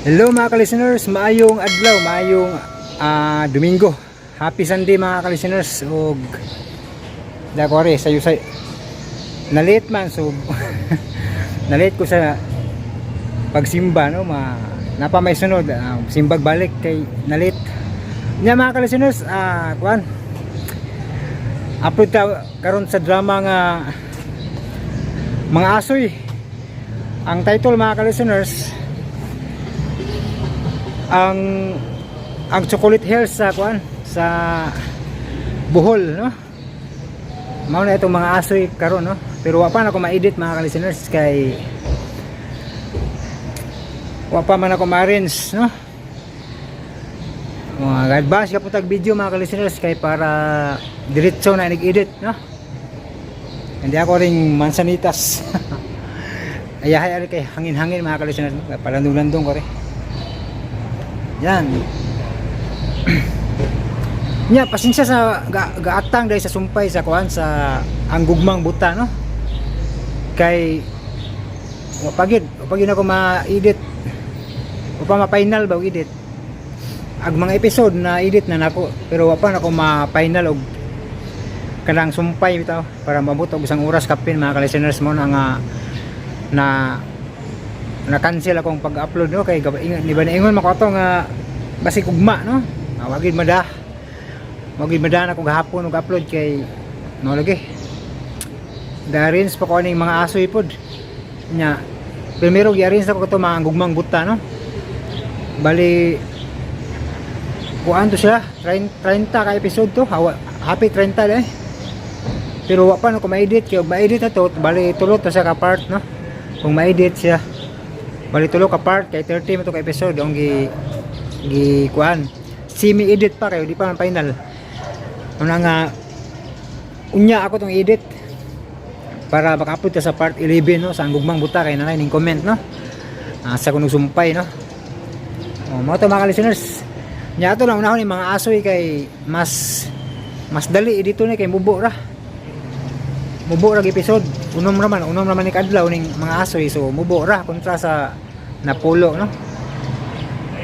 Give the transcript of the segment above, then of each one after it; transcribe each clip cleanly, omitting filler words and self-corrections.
Hello mga ka-listeners, maayong adlaw, maayong Domingo. Happy Sunday mga ka-listeners ug dakore sayo say na-late man, so na-late ko sa pagsimba, no, ma napa may sunod simbag balik kay na-late. Nya mga ka-listeners, kuan upload ta karon sa drama nga Mga Asoy. Ang title, mga ka-listeners, ang Chocolate Hills sa kuan sa Bohol, no. Mao na itong Mga Asoy karon, no, pero wa pa na ako ma-edit, mga ka-listeners, kay wa pa man ako ma-arrange, no. Mga advance ka tag video, mga ka-listeners, kay para diretso na nag-edit, no. Hindi ako ring mansanitas. Ayahay ari kay hangin-hangin, mga ka-listeners, no? Palandong-landong ko rin yan. Nya, pasensya sa gaatang dahil sa sumpay sa kuan sa Ang Gugmang Buta, no. Kay wa pagid ako ma-edit. Wa pa ma-final ba og edit. Ag mga episode na edit na nako, pero wa pa nako ma-final og kanang sumpay bitaw para maabot og isang oras kapin, mga ka-listeners, mo na nga na na cancel akong pag-upload, no, kay di ba naingon man ko ato nga basig ugma, no. Wagid mada na kung gahapon og upload kay no lagi ga-arrange pa ko aning Mga Asoy pod. Nya primero gi-arrange ako to Mga Gugmang Buta, no. Bali kuan to siya, 30 ka episode to. Happy 30 eh, pero wa pa no ko ma-edit kay og ma-edit na to, bali tulo to siya ka part, no. Kung ma-edit siya, bali tulo ka part kay 30 mo to ka episode ang gi gi kuan, semi edit pa kayo, di pa man final. Una nga unya ako tong edit para maka-upload ta sa part 11, no, sa Ang Gugmang Buta, kay nanay ning comment, no, sa kunog sumpay, no. Oh, mao to, mga listeners. Nya ato lang unahon ni Mga Asoy kay mas mas dali dito ni kay mubo ra. Mubo ra episode. Unom ra man ni kadlaw ning Mga Asoy, so mubo ra kontra sa napulo, no.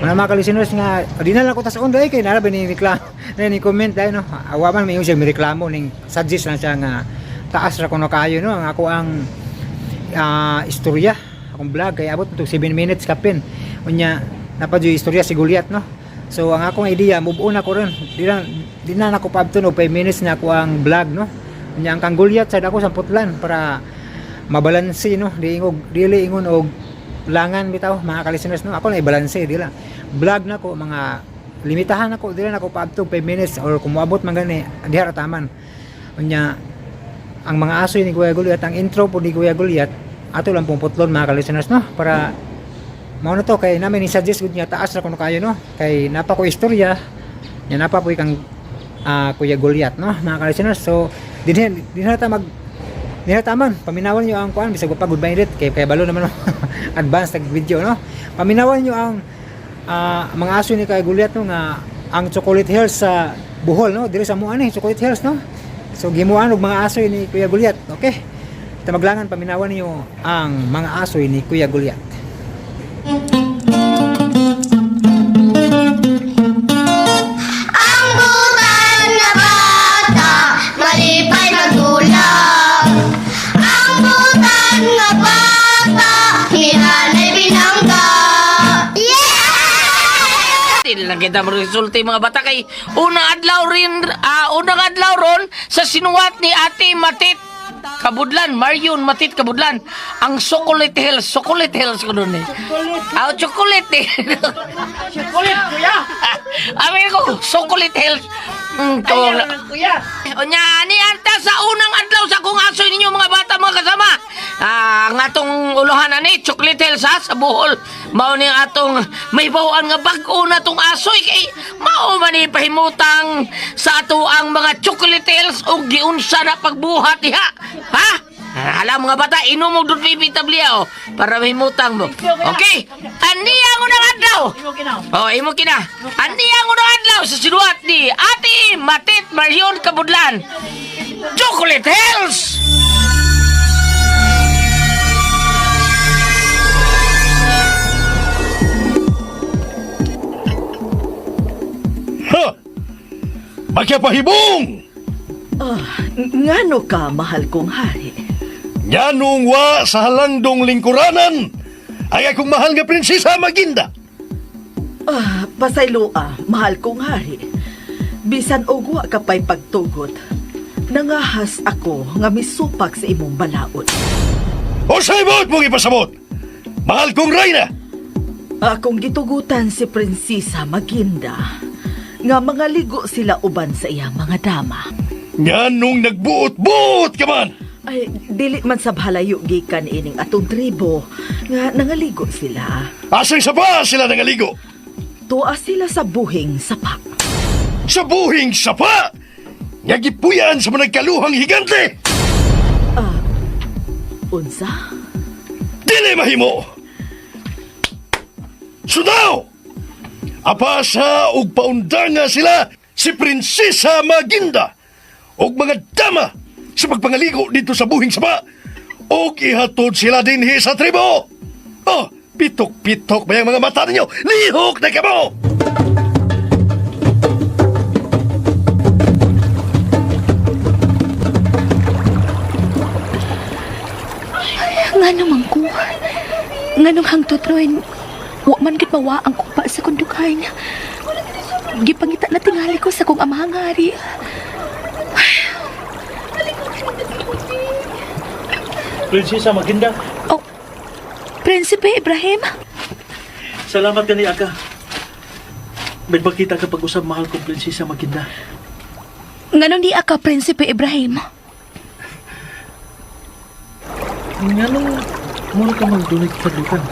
Mga mga listeners nga di na lang ko tas on kay nara ba ni reklamo na ni comment dai, no. Awa man may siya reklamo, ning suggest lang siya nga taas ra kuno kayo, no, ang ako ang istorya akong vlog kay abot to 7 minutes kapin. Unya napadyoy istorya si Goliath, no. So ang akong idea, move on ako ron, di na nako paabton og 5 minutes na ako ang vlog, no. Unya ang kang Goliath sad ako samputlan para mabalanse, no, di ingog dili ingon og langan bitaw, mga ka-listeners, no. Ako na ibalanse, di lang vlog na ko mga limitahan ako, di lang ako paabtog 5 minutes or kung moabot man gani diha ra taman. Unya ang Mga Asoy ni Kuya Goliath, ang intro po ni Kuya Goliath, ato lang pong putlon, mga ka-listeners, no, para mao na to kay namin ni-suggest gud nga taas ra kuno kayo, no, kay napa ko istorya nya napa po kang Kuya Goliath, no, mga ka-listeners. So dinhi dinhi ta mag dinhi taman paminawan niyo ang kuan bisag pa good edit kay kay balo naman, no? Advance tag video, no. Paminawan niyo ang Mga Aso ni Kuya Goliath, no, nga ang Chocolate Hills sa Bohol, no, diri sa muan ni Chocolate Hills, no. So gimuan og Mga Asoy ni Kuya Goliath. Okay, tamaglangan, paminawan niyo ang Mga Asoy ni Kuya Goliath. Ang butan nga bata, malipay magdula. Ang butan nga bata, hinanay binangga. Yeah! Di lang kita resulta mga bata kay unang adlaw rin unang adlaw ron sa sinuwat ni Ate Matit Kabudlan, Marion Matit Kabudlan, ang Chocolate Hills, Chocolate Hills ko doon eh. Ah, chocolate eh. Chocolate, kuya! Amin ko, Chocolate Hills. To, Ayan, kuya! Unya, ni anta sa unang adlaw sa akong asoy ninyo mga bata, mga kasama. Ang atong uluhan ani, Chocolate Hills ha, sa Bohol. Mao ni ang atong may bawaan nga bag-o na tong asoy kay mao man ni pahimutang sa ato ang mga Chocolate Hills ug giunsa na pagbuhat diha. Ha? Alam mga bata, inom og dud pipi tabliya oh, para mahimutang mo. Okay. Ani ang unang adlaw. Imo kinaw. Oh, imo kina. Ani ang unang adlaw sa sinuwat ni Ate Matit Marion Kabudlan. Chocolate Hills! Makapahibong! Ngano ka, mahal kong hari? Nganong wa sa halangdong lingkuranan ay akong mahal nga prinsesa Maginda. Ah, pasayloa, mahal kong hari. Bisan og wa ka pa'y pagtugot, nangahas ako nga misupak sa imong balaod. O sa ibot mong ipasabot! Mahal kong reyna! Akong gitugutan si Prinsesa Maginda nga mga ligo sila uban sa iyang mga dama. Nganong nagbuot-buot ka man! Ay, dili man sa halayo gikan ining atong tribo nga nangaligo sila. Asang sapa sila nangaligo? Tuwa sila sa buhing sapa. Sa buhing sapa! Nga gipuyan sa mga nagkaluhang higante! Unsa? Dili mahimo! Sudaw! Apasa ug paundanga sila si Prinsesa Maginda ug mga dama sa pagpangaligo dito sa buhing sapa ug ihatod sila dinhi sa tribo. Oh, pitok-pitok ba yung mga mata ninyo? Lihok na kamo! Nga naman ko. Nga nung hangtod ron, wa man gid mawa ang kupa sa kundukan. Gipangita na tingali ko sa kong amahang hari. Prinsesa Maginda, Oh, Prinsipe Ibrahim, salamat gani aka. Nagpakita ka pag-usab mahal kong Prinsesa Maginda. nganong di ka, Prinsipe Ibrahim? Nganong mura ka magdunay kadlukan.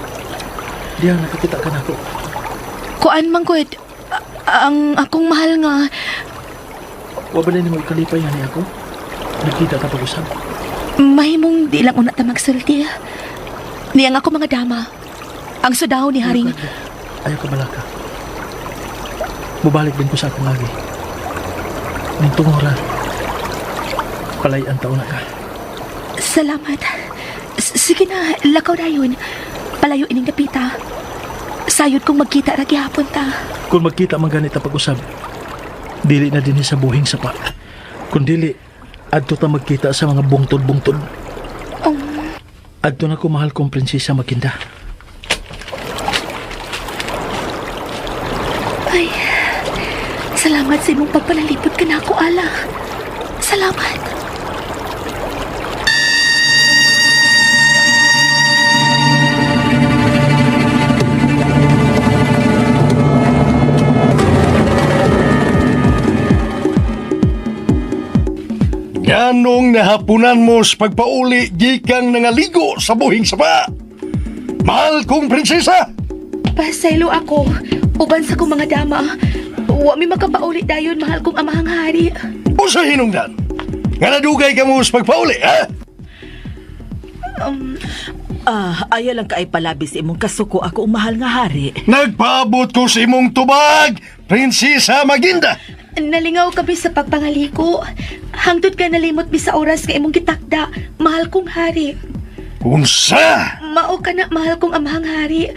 Diya nakakita ka nako. Kuan man gud, ang akong mahal nga, Wa ba nimo ikalipay ani ako? Nakita ka pag-usab. mahimong di lang una ta magsulti. Niyang ako mga dama. Ang sudaw ni Haring, Ayaw ka balaka. Mubalik din ko sa akong agi. Ning tungora. Palay ang taon na ka. salamat. Sige na, lakaw dayon. Palayo ining dapita. Sayod kong magkita ra gihapon ta. Kung magkita man ganit ang pag-usab, dili na dinhi sa buhing sapa. Kung dili, adto ta magkita sa mga bungtod-bungtod. Adto na ko mahal kong prinsesa Maginda. Ay, salamat sa imong pagpalalipod ka na ako, Ala. Salamat. Nganong nahapunan mo sa pagpauli gikang nangaligo sa buhing sapa? Mahal kong prinsesa! Pasaylo ako. Uban sa kong mga dama. Wa mi makapauli dayon, mahal kong amahang hari. Usa hinungdan! Nga nadugay ka mo sa pagpauli, ha? Ah, ayaw lang kaay palabi sa imong kasuko ako ang mahal nga hari. Nagpaabot ko sa imong tubag, Prinsesa Maginda! Nalingaw kami sa pagpangaliko. Hangtod ka nalimot mi sa oras nga imong gitakda, mahal kong hari. Unsa? Mao ka na, mahal kong amahang hari.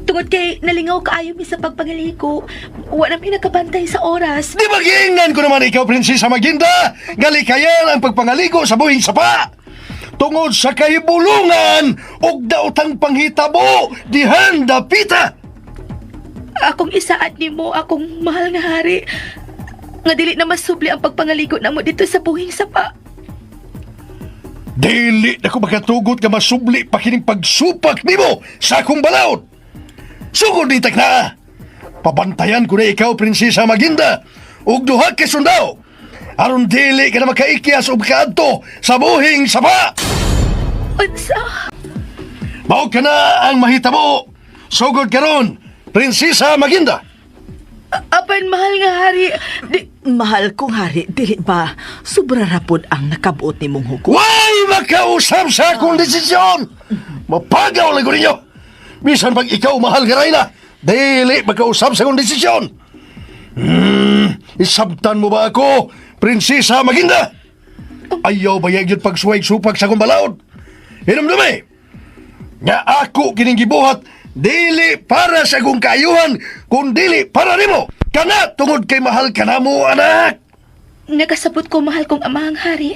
Tungod kay nalingaw kaayo mi sa pagpangaliko, wa na mi nakabantay sa oras. Di ba giingnan ko naman ikaw, Prinsesa Maginda? Galikayan ang pagpangaligo sa buhing sapa! Tungod sa kahibulungan ug daotang panghitabo dihan dapita! Akong isaad nimo, akong mahal nga hari. Nga dili na masubli ang pagpangaligo namo dito sa buhing sapa. Dili na ko makatugot nga masubli pa kining pagsupak nimo sa akong balaod. Sugod ni takna. Pabantayan ko na ikaw, Prinsesa Maginda, ug duha ka sundao. Aron dili ka na makaikyas ug kaadto sa buhing sapa. Unsa? Mao ka na ang mahitabo. Sugod karon, Prinsesa Maginda. Apan mahal nga hari, di, Mahal kong hari, dili ba sobra rapod ang nakabuot nimong hukom? Way makausap sa akong desisyon. Mapagaw lang ko ninyo. Bisan pag ikaw mahal ka Rayna, dili makausap sa akong desisyon. Isabtan mo ba ako, Prinsesa Maginda? Ayaw ba yun pagsuway-supak sa akong balaod? Hinumdumi, nga ako kining gibuhat, dili para sa akong kaayuhan, kung dili para nimo. Kana tungod kay mahal ka na mo, anak. Nakasabot ko, mahal kong amahang hari.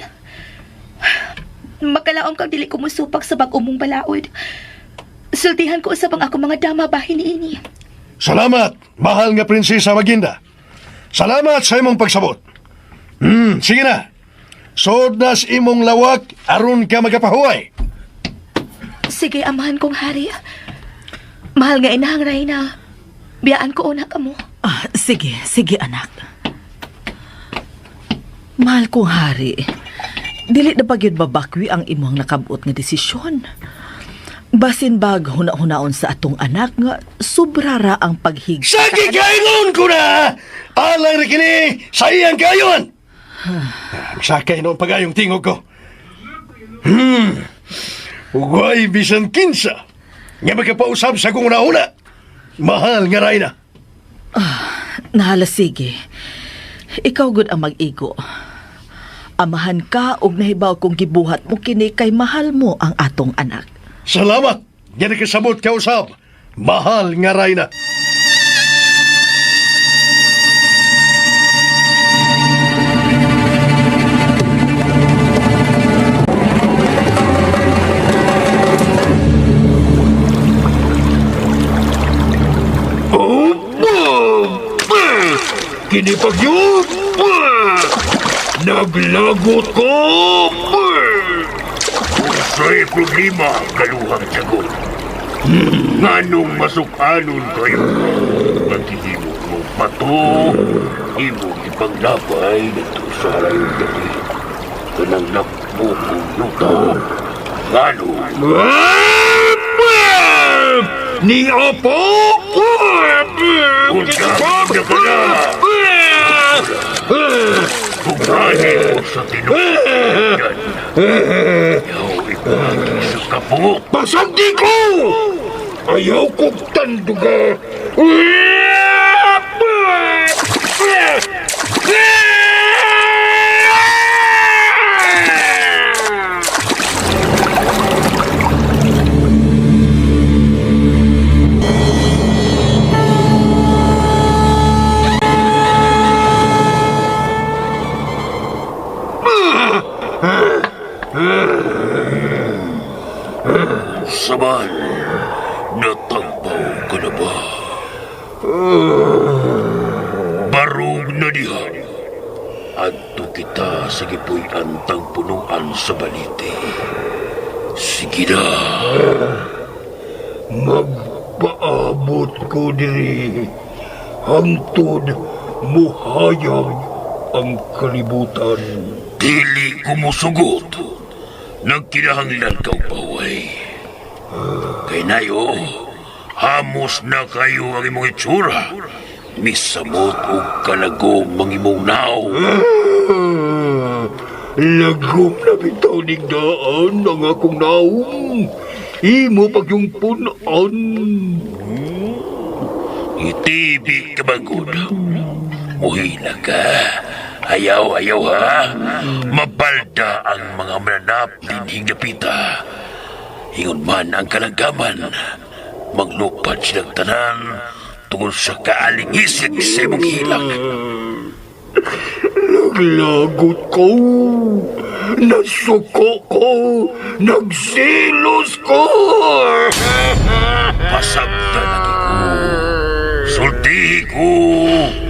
Makalaom kag dili ko musupak sa bag-o mong balaod. Sultihan ko usab ang akong mga dama bahin niini. Salamat, mahal nga Prinsesa Maginda. Salamat sa imong pagsabot. Sige na. Suod na sa imong lawak aron ka magapahuway. Sige, amahan kong hari. Mahal nga inahang Reyna. Biyaan ko una kamo. Ah, sige, sige anak. Mahal kong hari, dili na ba gyud mabakwi ang imong nakabot nga desisyon? Basin bag huna-hunaon sa atong anak nga sobra ra ang paghig. Sa gikaingon ko na! Alang ra kini sa iyang kayon! Sakay noon pagayong tingog ko. Ugay bisan kinsa nga makapausab sa kong una-una. Mahal nga Reyna. Nahala sige. Ikaw gud ang mag-igo. Amahan ka og nahibaw kong gibuhat mo kini kay mahal mo ang atong anak. Salamat! Nga nakasabot ka usab. Mahal nga Reyna. Kini pagyud! Naglagot ko! Unsay problema kaluhang sagot? Nganong masukanon kayo? Pagkihimo mo pato, imong ipaglabay dito sa halayong gabi. Kanang nakmo kong yuta. Ngano? Ni Apo! Unsa na ka na! Pugani mo sa tinuod. Yaw ipagi sa kapungok. Pasagdi ko! Ayaw kong tanduga! Saban, natampaw ka na ba? Barog na diha. Adto kita sa gipuy-an tagpunuan sa balite. Sige na. Magpaabot ko diri. Hangtod muhayag ang kalibutan. Dili ko musugot. Nagkinahanglan ka og paway. Kay nayo, hamos na kayo ang imong itsura. Misamot og kalagom ang imong nao. Lagom na bitaw ning daan ang akong naong. Imo pag yung punan. Itibi ka bagod. Muhila ka. Ayaw, ayaw ha. Mabalda ang mga mananap dinhing dapita. Ingon man ang kalagaman. Maglupad silang tanan tungod sa kaalingisig sa imong hilak. Naglagot ko. Nasuko ko. Nagsilos ko. Pasagda lagi ko. Sultihi ko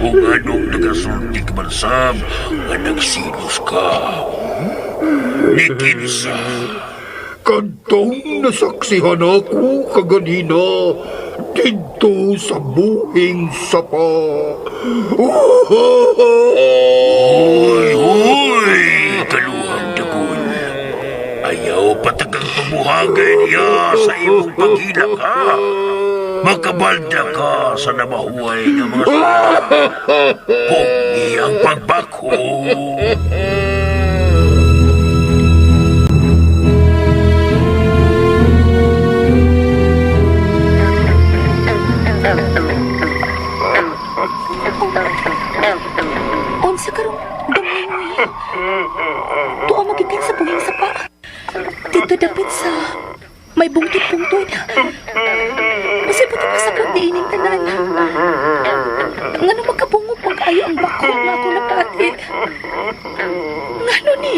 kung anong nagasulti ka man sab nga nagsilos ka. Ni kinsa. Kadtong nasaksihan ako kaganina didto sa buhing sapa. Hoy, hoy! Kaluhang dagon. Ayaw patagang pamuhagay niya sa imong paghilak, ha? Makabalda ka sa namahuay ng mga sala. Pugni ang pagbako. Unsa karong dumingoy. Tuo magikan sa buhing sapa. Dito dapit sa may bungtod-bungtod. Masay buti pasabot ni ining tanan. Ngano makabungog man kaayo ang bako nga ako napati. Ngano ni?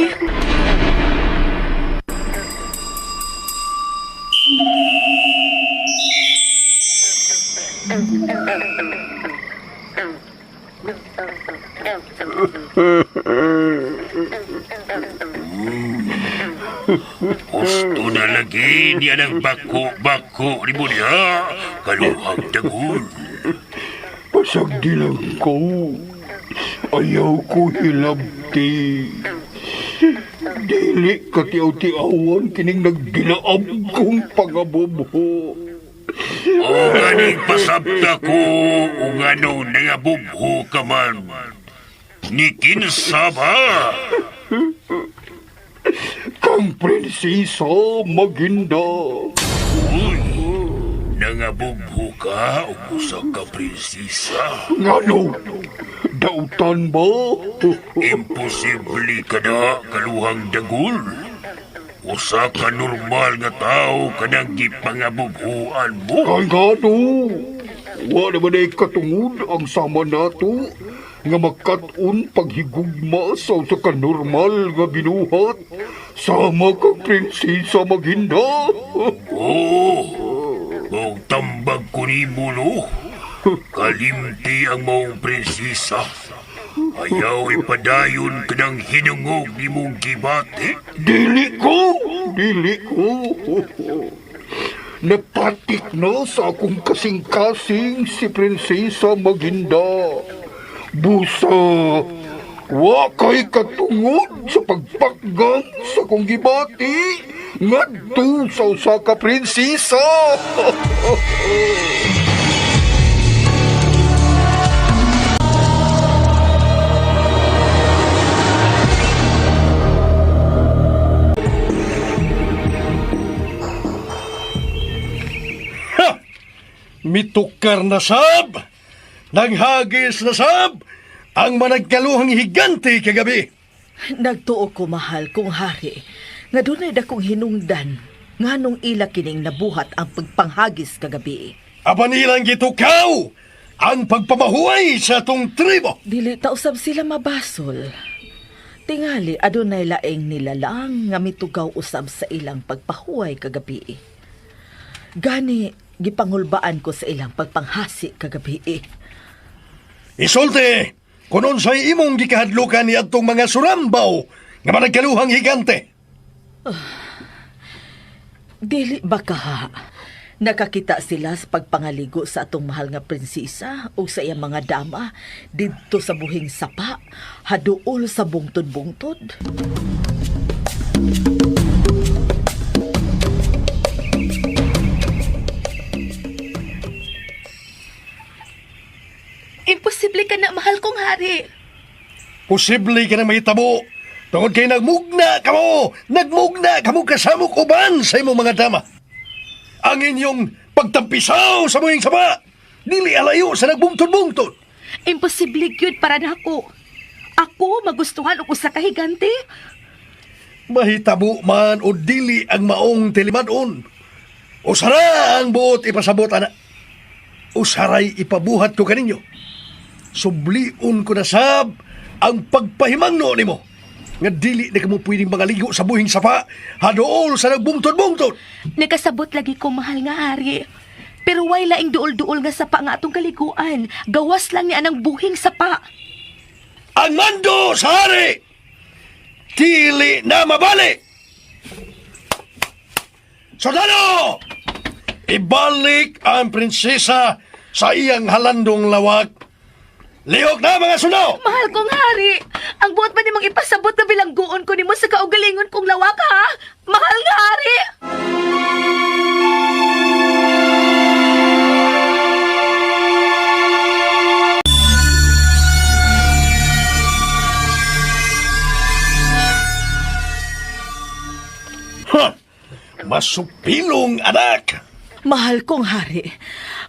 Gusto na lagi niya ng bako-bako ni mo niya. Kaluhang dagol. Pasagdi lang ko. Ayaw ko hilabti. Dili katiaw-tiawan kining nagdilaab kong pangabubho. O ganing pasabta ko o nganong nangabubho ka man. Ni kinsa ba? Kang prinsesa Maginda. Uy, nangabubho ka o usa ka prinsesa. Ngano? Dautan ba? Imposible ka na kaluhang dagol. Usa ka normal nga tao kanang gipangabubhuan mo. Kay ngano? Wa naman ay katungod ang sama nato nga makat-on paghigugma sa usa ka normal nga binuhat sama kang prinsesa Maginda. Oo, mong tambag ko ni no. Kalimti ang maong prinsesa. Ayaw ipadayon ka ng hinungog ni mong gibati. Dili ko! Dili ko! Napatik na sa akong kasing-kasing si Prinsesa Maginda. Busa, wa kay katungod sa pagpakgang sa akong gibati ngadto sa usa ka prinsesa. Ha! Mitukar na sab! Naghagis na sab! Ang managkaluhang higante kagabi! Nagtuo ko mahal kong hari nga dunay dakong hinungdan nganong ila kining nabuhat ang pagpanghagis kagabi. Apan ilang gitukaw ang pagpamahuay sa atong tribo. Dili ta usab sila mabasol. Tingali adunay laing nilalang nga mitugaw usab sa ilang pagpahuway kagabi. Gani gipangulbaan ko sa ilang pagpanghasi kagabi. Isulti, kung unsay imong gikahadlukan ni atong mga surambaw nga managkaluhang higante. Dili ba kaha? Nakakita sila sa pagpangaligo sa atong mahal nga prinsesa o sa iyang mga dama didto sa buhing sapa, haduol sa bungtod-bungtod. Imposible ka na, mahal kong hari. Posible ka na mahitabo tungod kay nagmugna kamo, nagmugna kamo kasamok uban sa imong mga dama. Ang inyong pagtampisaw sa buhing sapa, dili alayo sa nagbungtod-bungtod. Imposible gyud para nako. Ako magustuhan og usa ka higante. Mahitabo man o dili ang maong tilimanon. Usara ang buot ipasabot ana. Usaray ipabuhat ko kaninyo. Sublion ko na sab ang pagpahimangno nimo. Nga dili na kamo pwedeng mangaligo sa buhing sapa, hadool sa nagbungtod-bungtod. Nakasabot lagi ko mahal nga hari. Pero way laing duol-duol nga sapa nga atong kaliguan. Gawas lang ni anang buhing sapa. Ang mando sa hari! Dili na mabali! Soldado! Ibalik ang prinsesa sa iyang halandong lawak. Lihok na mga sundao! Mahal kong hari, ang buot ba nimong ipasabot na bilangguon ko nimo sa kaugalingon kong lawak ha? Mahal nga hari! Ha! Masupilong anak! Mahal kong hari,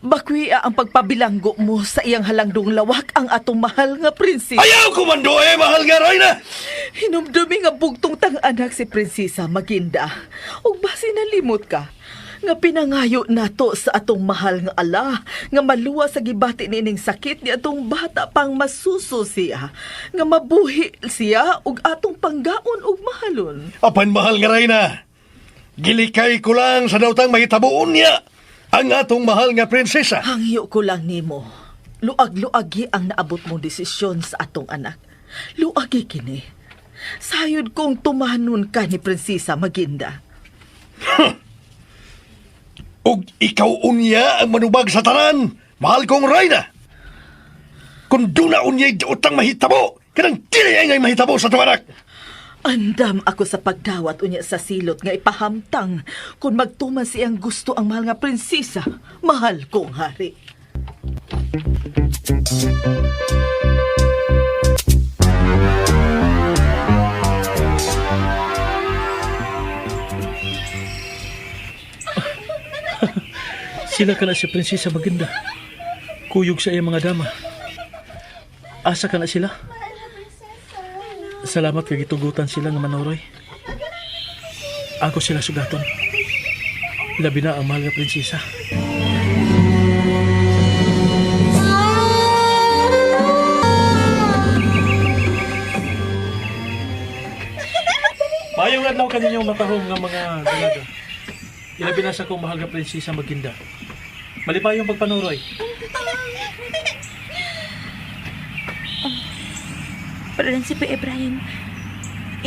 bakwiya ang pagpabilanggo mo sa iyang halangdong lawak ang atong mahal nga prinsesa. Ayaw kumando eh, mahal nga Reyna! Hinumdumi nga bugtong tang anak si Prinsesa Maginda. Ug basi nalimot ka. Nga pinangayo nato sa atong mahal nga ala nga maluwa sa gibati niining sakit ni atong bata pang masuso siya, nga mabuhi siya ug atong panggaon ug mahalon. Apan mahal nga Reyna, gilikay ko lang sa daotang mahitabuon niya ang atong mahal nga prinsesa. Hangyo ko lang nimo. Luag-luagi ang naabot mong desisyon sa atong anak. Luagi kini. Sayod kong tumanon ka ni Prinsesa Maginda. Ug ikaw unya ang manubag sa tanan, mahal kong Reyna. Kung duna unya'y daotang mahitabo, kanang dili ay ngay mahitabo sa atong anak. Andam ako sa pagdawat unya sa silot nga ipahamtang kung magtuman siyang gusto ang mahal nga prinsesa, mahal kong hari. Sila ka na si Prinsesa Maginda. Kuyog sa iyang mga dama. Asa ka na sila? Salamat kay gitugutan sila nga manuroy. Ako sila sugaton. Labi na ang mahal nga prinsesa. Mayong adlaw kaninyong matahong nga mga dalaga. Ilabi na sa kong mahal nga prinsesa Maginda. Malipayong pagpanuroy. Prinsipe Ibrahim,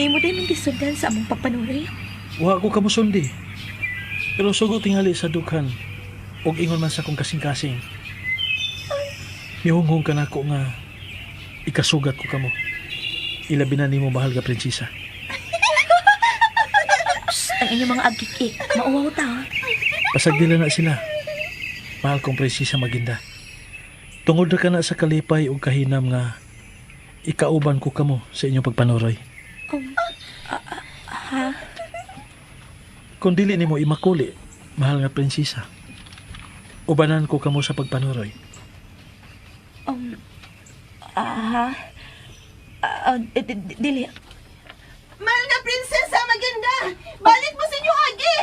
imo day mong gisundan sa among pagpanuroy. Wa ko kamusundi. Pero sugo tingali sa dughan. Og ingon man sa kong kasing-kasing. Mihunghong ka nako nga ikasugat ko kamo. Ilabi na nimo mahal nga prinsesa. Psst, ang inyong mga agkikik, mauwaw ta. Pasagdila na sila. Mahal kong prinsesa Maginda. Tungod na ka na sa kalipay ug kahinam nga ikauban ko kamo sa inyong pagpanuroy. Kung dili nimo imakuli, mahal nga prinsesa. Ubanan ko kamo sa pagpanuroy. Ah, dili. Mahal nga prinsesa Maganda! Balik mo sa inyo agi!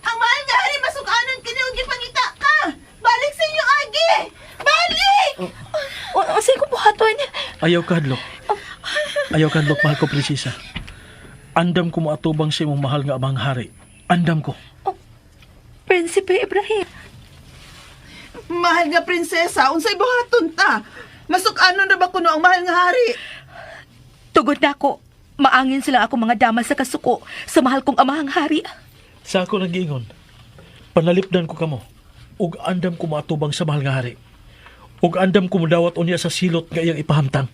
Ang mahal nga hari masukanon kini og gipangita ka! Balik sa inyo agi! Balik! O, o sa'yo ko buhaton. Ayaw kadlok. Ayaw kadlok, mahal ko, prinsesa. Andam ko moatubang sa imong mahal nga amang hari. Andam ko. Prinsipe Ibrahim. Mahal nga prinsesa, unsay buhaton ta? Masukanon na ba kuno ang mahal nga hari? Tugod na ako. Maangin sila ako mga dama sa kasuko sa mahal kong amahang hari. Sa ako nag-iingon, panalipdan ko kamo, ug andam ko moatubang sa mahal nga hari. Ug andam ko modawat unya sa silot nga iyang ipahamtang.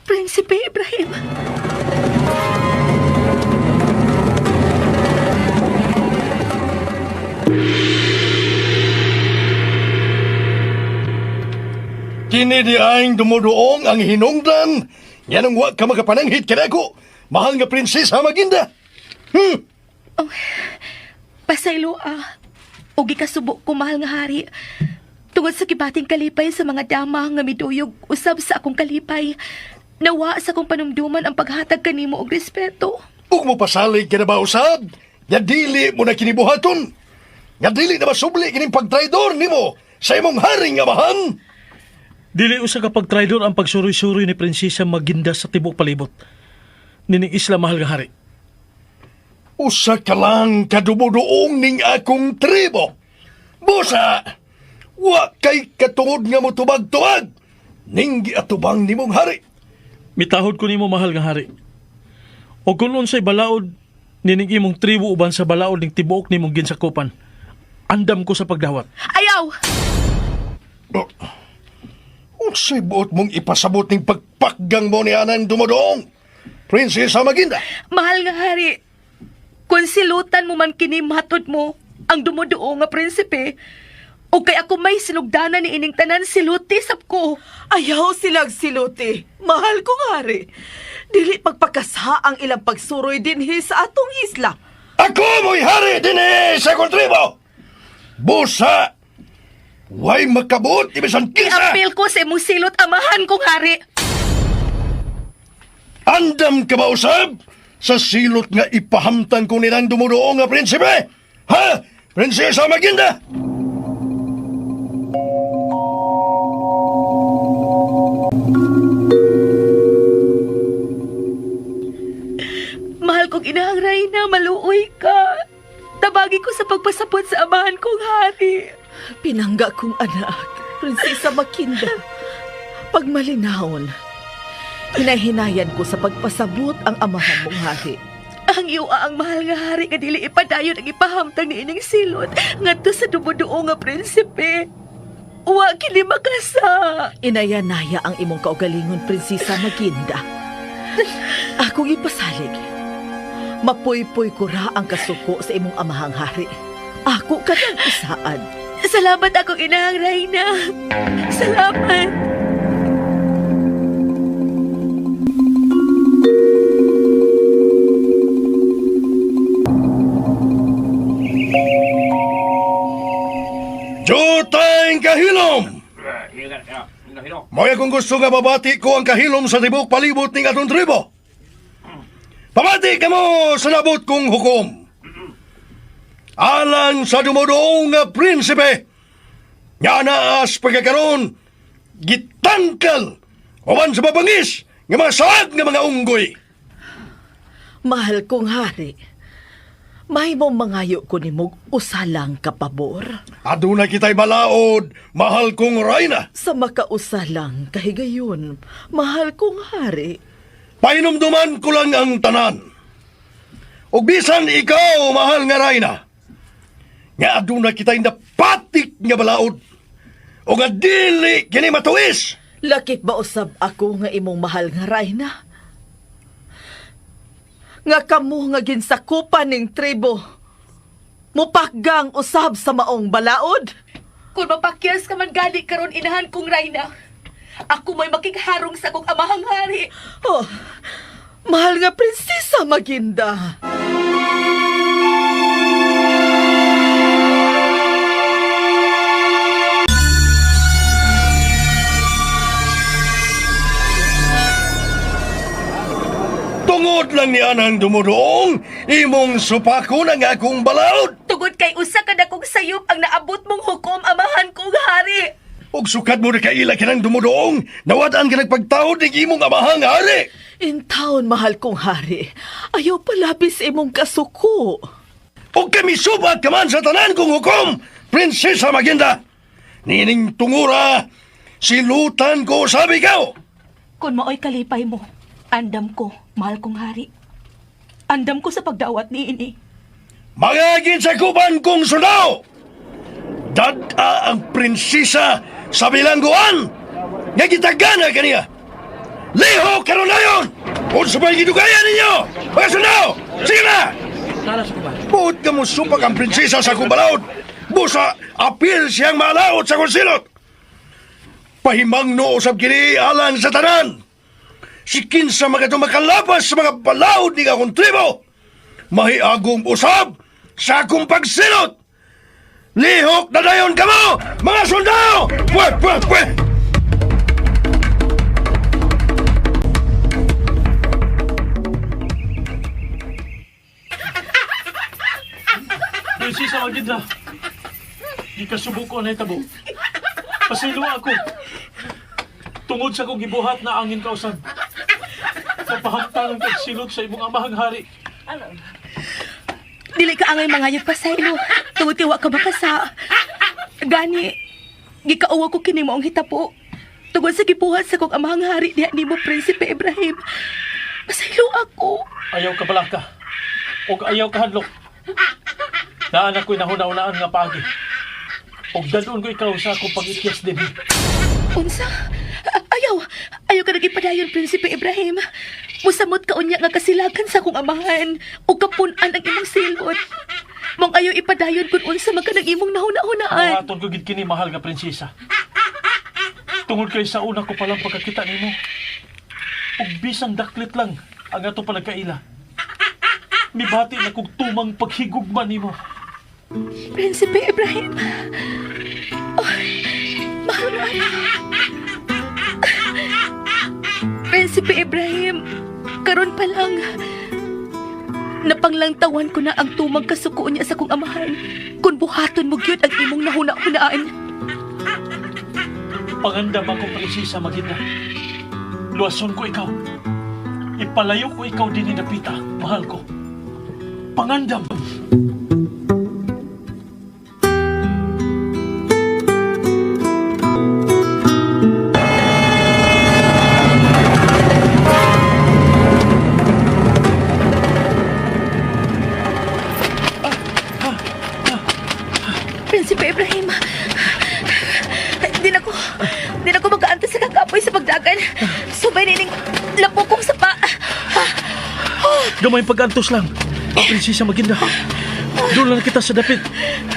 Prinsipe Ibrahim. Kini di ang dumuduong ang hinungdan. Yan ang wa ka makapananghit kanako. Mahal nga prinsesa Maginda. Pasaylo ah. Ugi kasubo ko mahal nga hari. Tungod sa kibating kalipay sa mga dama nga miduyog usab sa akong kalipay. Nawa sa akong panumduman ang paghatag kanimo og respeto. Ug mo pasalig ka na ba usab? Nga dili mo na kinibuhaton. Nga dili na masubli kining pagtraidor nimo sa imong haring amahan. Dili usa ka pagtraidor ang pagsuroy-suroy ni Prinsesa Maginda sa tibok palibot. Nining isla mahal nga hari. Usa ka lang kadumuduong ning akong tribo. Busa, wa kay katungod nga motubag-tubag ning giatubang nimong hari. Mitahod ko nimo mahal nga hari. O kung unsay balaod nining imong tribo uban sa balaod ning tibuok nimong ginsakupan. Andam ko sa pagdawat. Ayaw! Oh, unsay buot mong ipasabot ning pagpakgang mo ni anang dumuduong? Prinsesa Maginda. Mahal nga hari, kung silutan mo man kini matod mo, ang dumuduo nga prinsipe, o kay ako may sinugdanan ni ining tanan siluti sab ko. Ayaw silang siluti. Mahal kong hari. Dili pagpakasha ang ilang pagsuroy dinhi sa atong isla. Ako mo'y hari dinhi sa akong tribo. Busa, way makabuot ibisan kinsa. Iapil ko sa imong silot amahan kong hari. Andam ka ba usab? Sa silot nga ipahamtang ko nilang dumuduong nga prinsipe? Ha? Prinsesa Maginda! Mahal kong inahang Reyna, maluoy ka. Tabagi ko sa pagpasapot sa amahan kong hari. Pinangga kong anak, Prinsesa Makinda. Pagmalinahon, hinahinayan ko sa pagpasabot ang amahan mong hari. Ang iyo ang mahal nga hari nga dili ipadayon ang ipahamtang ni ining silot ngadto sa dumuduo nga prinsipe. Wa kini makasa. Inayanaya ang imong kaugalingon, Prinsesa Maginda. Akong ipasalig. Mapuypuy ko ra ang kasuko sa imong amahang hari. Ako ka ng isaad. Salamat akong inahang Reyna. Salamat. Jutang kahilom! Moya kung gusto nga babati ko ang kahilom sa tibok palibot ning atong tribo. Pamati kamo sa nabot kong hukom. Alang sa dumudoong nga prinsipe, nga naas pagkakaroon, gitangkal, uban sa babangis, nga mga saag nga mga unggoy. Mahal kong hari, mahimong mangayo ko nimog usalang kapabor. Aduna kita'y balaod, mahal kong rayna. Sa makausalang kahigayon, mahal kong hari. Pahinumduman ko lang ang tanan. Ug bisan ikaw, mahal nga rayna, nga aduna kita'y napatik nga balaod. O nga dili kini matuwis. Lakip ba usab ako nga imong mahal nga Rayna? Nga kamo nga ginsakupan ning tribo. Mupakgang usab sa maong balaod. Kung mapakyas ka man gani karon inahan kong Reyna, ako may makigharong sa akong amahang hari. Oh, mahal nga prinsesa Maginda. Tungod lang ni anang dumudoong, imong supako ng akong balaod. Tugod kay usa ka dakong sayop ang naabot mong hukom amahan kong hari. Ug sukad mo na kaila kinang dumudoong, nawadaan ka nagpagtawod ng imong amahang hari. In town, mahal kong hari, ayaw palapis imong kasuko. Ug kami subat ka man sa tanan kong hukom, Prinsesa Maginda. Nining tungura, silutan ko sabi ikaw. Kung maoy kalipay mo, andam ko, mahal kong hari. Andam ko sa pagdawat ni ini. Mga ginsakupan kong sunaw! Dada ang prinsesa sa bilangguan! Nga gitagana kaniya! Liho karon na yun! Unsa ba'y gidugayan ninyo? Mga sunaw! Sige na! Buot ka mo supak ang prinsesa sa akong balaod! Busa, apil siyang malaot sa konsilot! Pahimang no usab kini alang sa tanan! Si kinsa mga makalapas sa mga balaod ni akong tribo! Mahiagong usab sa akong pagsilot! Lihok na dayon kamo, mga sundao! Pwe, pwe, pwe! Prinsesa Maginda, gikasubo ko ang nahitabo. Pasaylo ako. Tungod sa kong gibuhat na angin kausan. Napahamtang ang pagsilot sa imong amahang hari. Dili ka angay mangayog pasaylo. Tungod kay wa ka makasa. Gani, gikauwa ko kini maong hitabo. Tungod sa gibuhat sa kong amahang hari diha nimo Prinsipe Ibrahim. Pasaylo ako. Ayaw ka balaka. Og ayaw ka hadlok. Naan ako'y nahuna-unaan nga paagi. Og dadon ko ikaw sa akong pag-ikyas dinhi. Unsa? Ayaw! Ayaw ka nagipadayon, Prinsipe Ibrahim. Musamot ka unya nga kasilakan sa akong amahan o kapun-an ang imong silot. Mong ayaw ipadayon kung unsa man ka ng imong nahuna-hunaan. Buhaton ko gid kini mahal nga prinsesa. Tungod kay sa una ko palang pagkakita nimo. Ug bisan daklit lang ang ato palagkaila. Mibati na kog tumang paghigugma nimo. Prinsipe Ibrahim. Oh, mahal na anak. Prinsipe Ibrahim, karon pa lang. Napanglangtawan ko na ang tumang kasuko niya sa kong amahan. Kung buhaton mo gyud ang imong nahuna-hunaan. Pangandam ako, prinsesa Maginda. Luwason ko ikaw. Ipalayo ko ikaw din ni Dapita, mahal ko. Pangandam! Prinsipe Ibrahim, di na ko makaantos sa kakapoy sa pagdagan. Subay nining lapo kong sapa. Gamay pag-antos lang. Prinsesa Maginda. Doon lang kita sa dapit.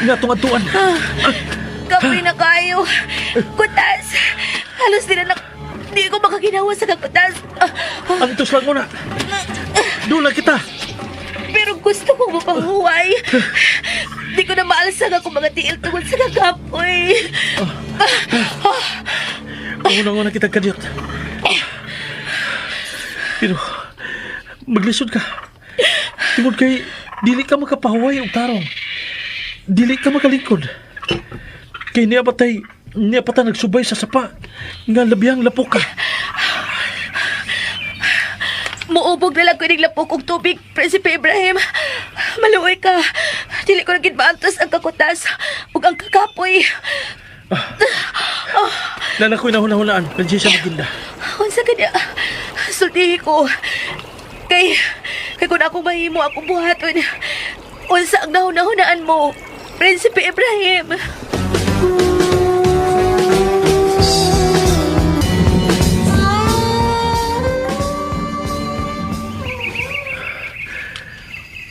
Nga itong atuan. Kapoy na kayo. Kutas. Halos di na di ko makaginawa sa kakutas. Antos lang muna. Doon lang kita. Pero gusto kong mapahuway. Di ko na maalsa nga kung mga tiil tungod sa kakapoy. Una-una kita kadyot. Pero, maglisod ka. Tungod kay, dili ka makapahuway og tarong. Dili ka makalingkod. Kay niya batay, niya pa ta nagsubay sa sapa. Nga labiyang lapok ka. Muubog na lang ko ining lapok og tubig, Prinsipe Ibrahim. Maluoy ka. Dili ko na gid maantos ang kakutas ug ang kakapoy. Nana ko'y nahuna-hunaan, Prinsesa Maginda. Unsa kanya? Sultihi ko. Kay, kay kung ako mahimo akong buhaton. Unsa ang nahuna-hunaan mo, Prinsipe Ibrahim?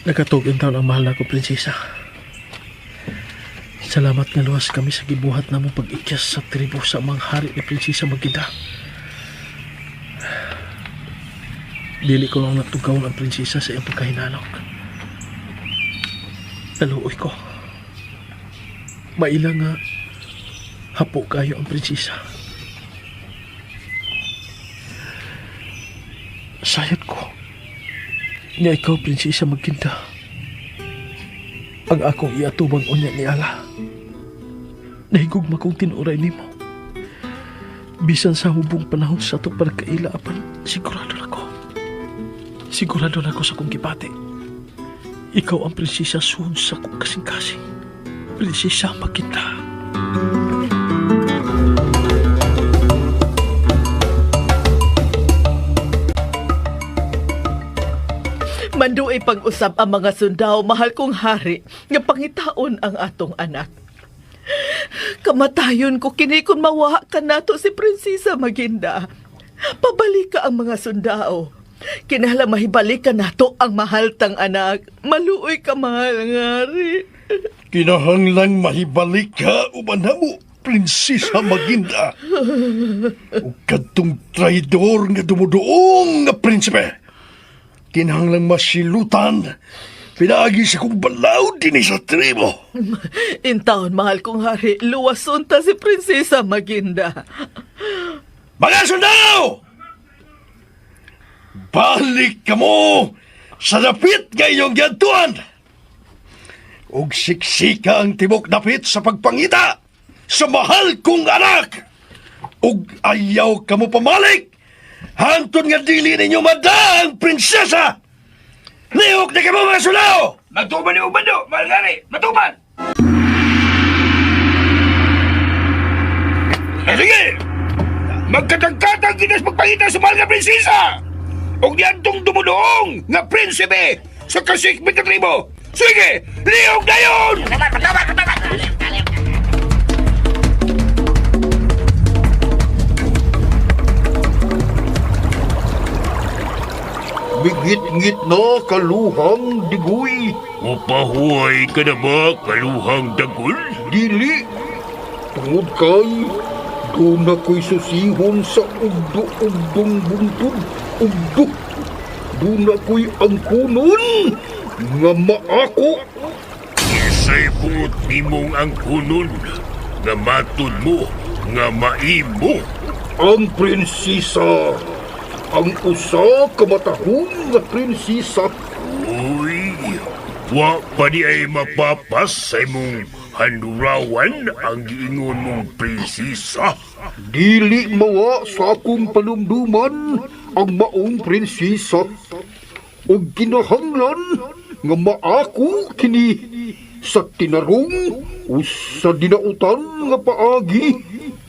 Nakatug ang taon ang mahal na ko, prinsesa. Salamat nga luwas kami sa gibuhat na mong pag-ikyas sa tribo sa mga hari ni Prinsesa Magida. Dili ko lang natugaw ang prinsesa sa iyang pagkahinanok. Naluoy ko. Maila nga hapo kayo ang prinsesa. Sayot ko. Nga ikaw, prinsesa Maginda. Ang akong iatubang unya ni Ala. Nahigugma kong tinuray nimo. Bisan sa hubong panahon sa atong pagkaila apan, sigurado na ko. Sigurado na ko sa kong gibati. Ikaw ang prinsesa suhon sa kong kasing-kasing. Prinsesa Maginda. Manduay pag-usab ang mga sundao, mahal kong hari, nga pangitaon ang atong anak. Kamatayon ko kini kung mawa ka nato si Prinsesa Maginda. Pabalik ka ang mga sundao. Kinahanglan mahibalik ka nato ang mahal tang anak. Maluoy ka, mahal nga hari. Kinahanglan mahibalik ka uban namo, Prinsesa Maginda. Ug kadtong traidor nga dumuduong nga prinsipe. Kinahanglan masilutan. Pinaagi sa kong balaod dinhi sa tribo. Intaon, mahal kong hari, luwason ta si Prinsesa Maginda. Mga sundao! Balik kamo sa dapit nga inyong giadtuan! Ug siksika ang tibok dapit sa pagpangita sa mahal kong anak! Ug ayaw kamo pamalik! Hantod nga dili ninyo mada ang prinsesa! Lihok na kamo mga sundao! Magtuban ni Ubando, mahal gani, matuban! Eh, sige! Magkatagkatag kita sa pagpangita sa mahal nga prinsesa! Og diantong dumudoong nga prinsipe sa kasikbit na tribo! Sige! Lihok na yun! Bigit-ngit na kaluhang digoy. Upahuay ka na ba, kaluhang dagol? Dili. Tungod kay, doon na ko'y susihon sa ugdo-ugdong buntod. Ugdo. Doon na ko'y angkunon nga maako. Isa'y buot nimong ang kunon, nga matud mo, nga maimo. Ang prinsesa. Ang usa ka matahong nga prinsesa. Uy, Wa pa di ay mapapas sa imong handurawan ang giingon mong prinsesa. Dili mawa sa akong panumduman ang maong prinsesa. Ug kinahanglan nga maako kini sa tinarong o sa dinautan nga paagi.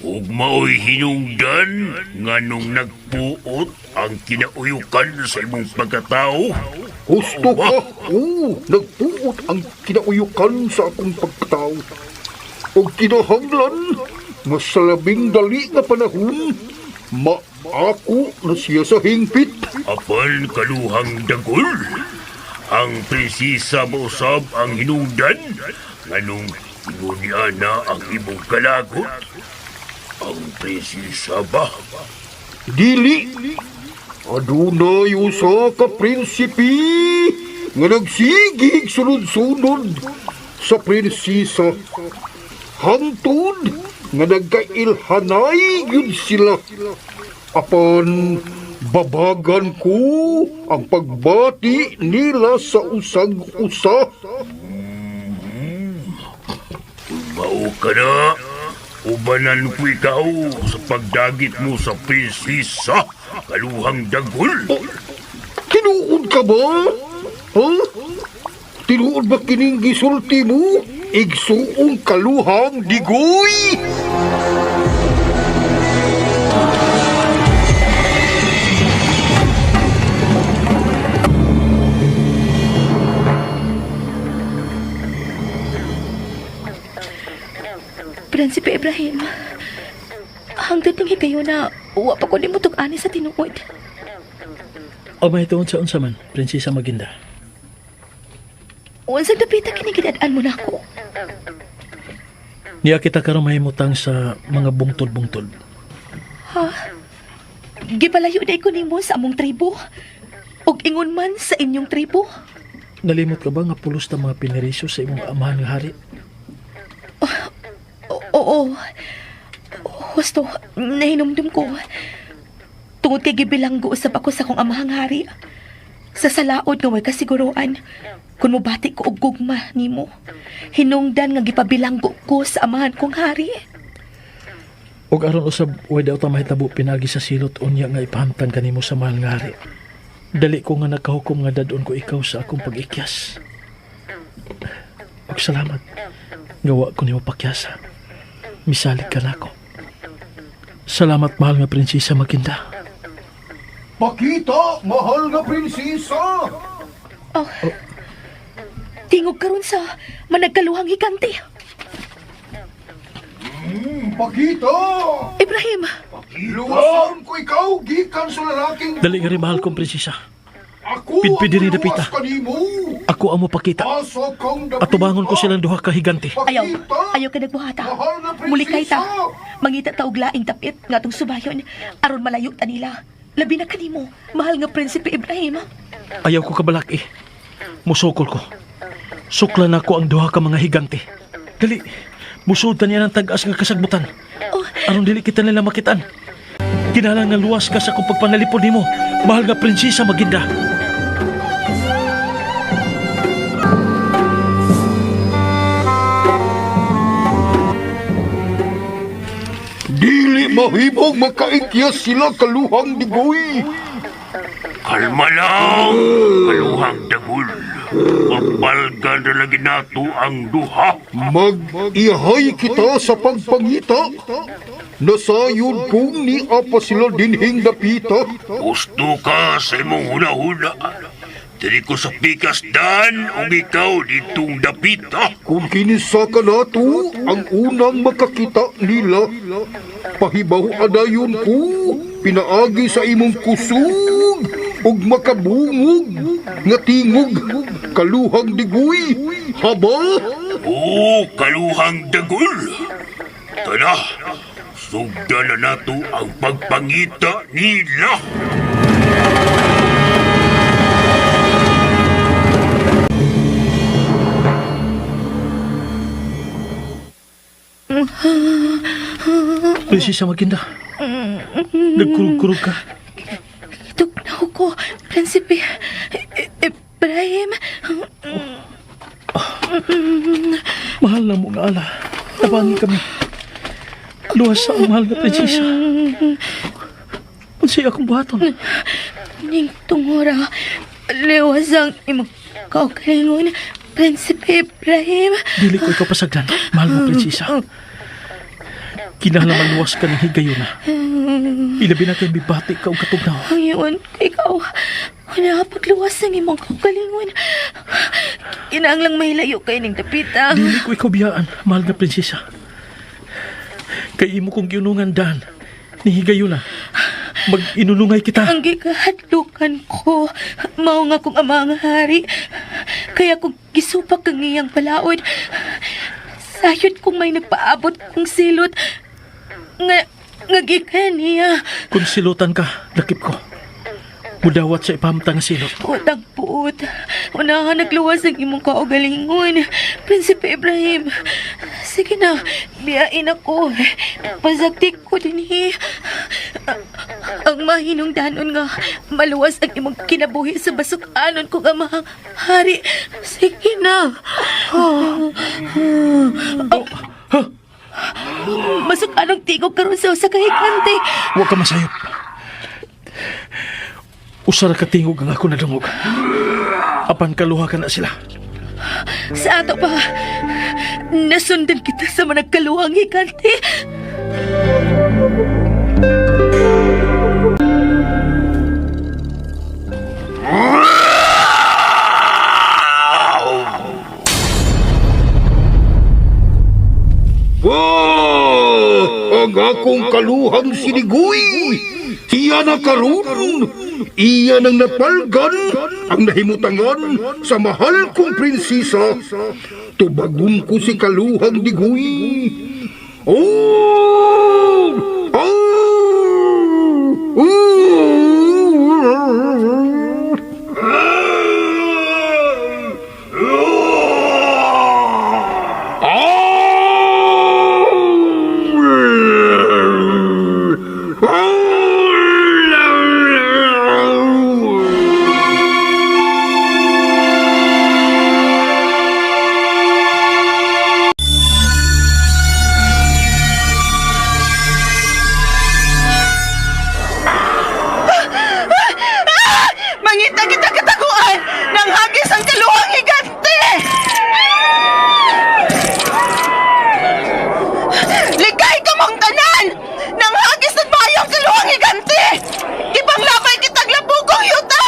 Ug mao'y hinungdan nganong nagpuot ang kinauyukan sa imong pagkatao. Husto ka! Oo, nagpuot ang kinauyukan sa akong pagkatao. Ug kinahanglan nga sa labing dali nga panahon, maako na siya sa hingpit. Apan kaluhang dagol, ang prinsesa mausab ang hinungdan nganong ingon ni Ana ang imong kalagot. Ang prinsesa ba? Dili! Adunay usa ka prinsipe nga nagsigig sunod-sunod sa prinsesa. Hangtod nga nagkailhanay gyud sila. Apan babagan ko ang pagbati nila sa usag-usa. Mao ka na. Ubanan ko ikaw sa pagdagit mo sa prinsesa, kaluhang dagol. Oh, tinuod ka ba? Ha? Tinuod ba kining gisulti mo? Igsuong kaluhang digoy! Prinsipe Ibrahim, hangtod ng higayon na wa pa ko nimo tug-ani sa tinuod. O may tuon sa unsa man, Prinsesa Maginda. Unsang dapita kini gidad-an mo nako? Niya kita karon mahimutang sa mga bungtod-bungtod. Ha? Gipalayo day ko nimo sa among tribo. Ug ingon man sa inyong tribo. Nalimot ka ba nga pulos ta mga pinarisyo sa imong amahan nga hari? Oo. Husto, nahinumdum ko. Tungod kay gibilanggo usab ako sa akong amahang hari. Sa salaod nga way kasiguruan, kun mobati ko og gugma nimo. Hinungdan nga gipabilanggo ko sa amahan kong hari. Og aron usab way daw ta mahitabo pinagi sa silot unya nga ipahamtang kanimo sa mahal nga hari. Dali ko nga nakahukom nga dadon ko ikaw sa akong pag-ikyas. Og salamat. Gawa ko nimo pakyasa. Misalig ka nako. Salamat mahal nga prinsesa Maginda. Pakita, mahal nga prinsesa! Oh. Tingog karon sa managkaluhang higante. Pakita! Ibrahim! Luwason ko ikaw gikan sa lalaking Dali nga rin mahal kong prinsesa. Ako Pidpidi ang rin dapita. muluwas kanimo. Ako ang mopakita. Asa kang dapita. Atubangon ko silang duha ka higante. Ayaw, ayaw ka nagbuhata. Muli kay ta. Mangita ta og laing dapit nga atong subayon aron malayo ta nila. Labi na kanimo, mahal nga Prinsipe Ibrahim. Ayaw ko kabalak eh. Musukol ko. Sukla na ko ang duha ka mga higante. Dali, musod ta niya ng tag-as nga kasagbutan. Aron dili kita nila makitaan. Kinalang nga luwas ka sa kong pagpanalipod nimo, mahal nga prinsesa Maginda. Dili mahimong makaikyas sila kaluhang digoy. Kalma lang, kaluhang dagol. Mapalgan na lagi nato ang duha. Mag-ihay kita sa pagpangita. Nasayod kong ni apa sila dinhing dapita. Gusto ka sa imong huna-huna. Diri ko sa pikas dan ug ikaw ditong dapita. Kung kinisa ka nato, ang unang makakita nila. Pahibaw adayon ko, pinaagi sa imong kusog ug makabungog nga tingog kaluhang digoy haba. O kaluhang dagol. Tana, sugdan na nato ang pagpangita nila. Prinsesa Maginda, nagkurog-kurog ka. Tugnaw ko, Prinsipe Ibrahim. Mahal na mo nga ala. Tabangi kami. Luwas sa ang mahal na prinsesa. Unsay akong buhaton? Ning tungura, liwas ang imong kaugalingon, Prinsipe Ibrahim. Dili ko ikaw pasagdan, mahal mo prinsesa. Kinahanglan maluwas ka ng higayuna. Ilabi na kay mibati ka og katugnaw. Ang iwan ko ikaw, wala pagluwas ang imong kaugalingon. Kinahanglang mahilayo kay ning dapita. Dili ko ikaw biyaan, mahal na prinsesa. Kay imo kong giunungan dan, ni higayuna. Mag-inunungay kita. Ang gikahadlukan ko, mao nga kong ama nga hari. Kaya kung gisupak kang iyang palaod, sayod kung may nagpaabot kong silot, nga, nga gikan niya. Kung silutan ka, lakip ko. Mudawat sa ipahamtang nga silot. Utang puot, una ka nagluwas ang imong kaugalingon. Prinsipe Ibrahim, sige na, biyain ako. Pasaktik ko dinhi. Ang mahinungdanon nga, maluwas ang imong kinabuhi sa basukanon kong amahang hari. Sige na. Oh. Oh. Masukanong tigog karon sa usa ka higante. Huwag ka masayop. Usara ka tingog ang ako nadungog. Apan kaluha ka na sila. Sa ato pa, nasundan kita sa managkaluhang higante. Wow! Ang akong kaluhang sinigoy! Iya na karon! Iya nang napalgan ang nahimutangan sa mahal kong prinsesa. Tubagon ko si kaluhang digoy. Oh! Oh! Oh! Mangita kita kataguan! Nang hagis ang kaluhang higante! Ligay ka mong tanan! Nang hagis ng bayo ang kaluhang higante! Ipanglabay kitang labugong yuta!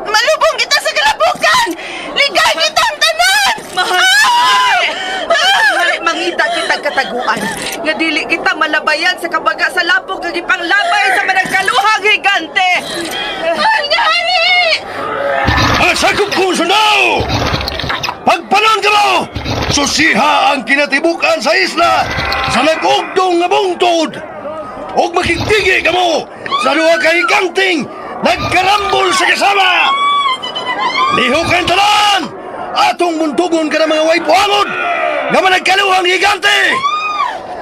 Malubong kita sa kalabukan! Ligay kitang tanan! Mahal! Ah! Mahal, mangita kitang kataguan. Nga dili kita malabayan sa kabaga sa lapok nga gipanglabay sa managkaluhang higante. Mahal nga hari! Ang sakop kong sundaw! Pagpanon ka mo! Susiha ang kinatibukan sa isla sa nag-ugdong nga bungtod! Og makigtigi ka mo sa duha ka higanting nagkarambol sa kasama! Lihok kayong tanan! Atong muntugon ka ng mga waypuangod nga managkaluhang higante!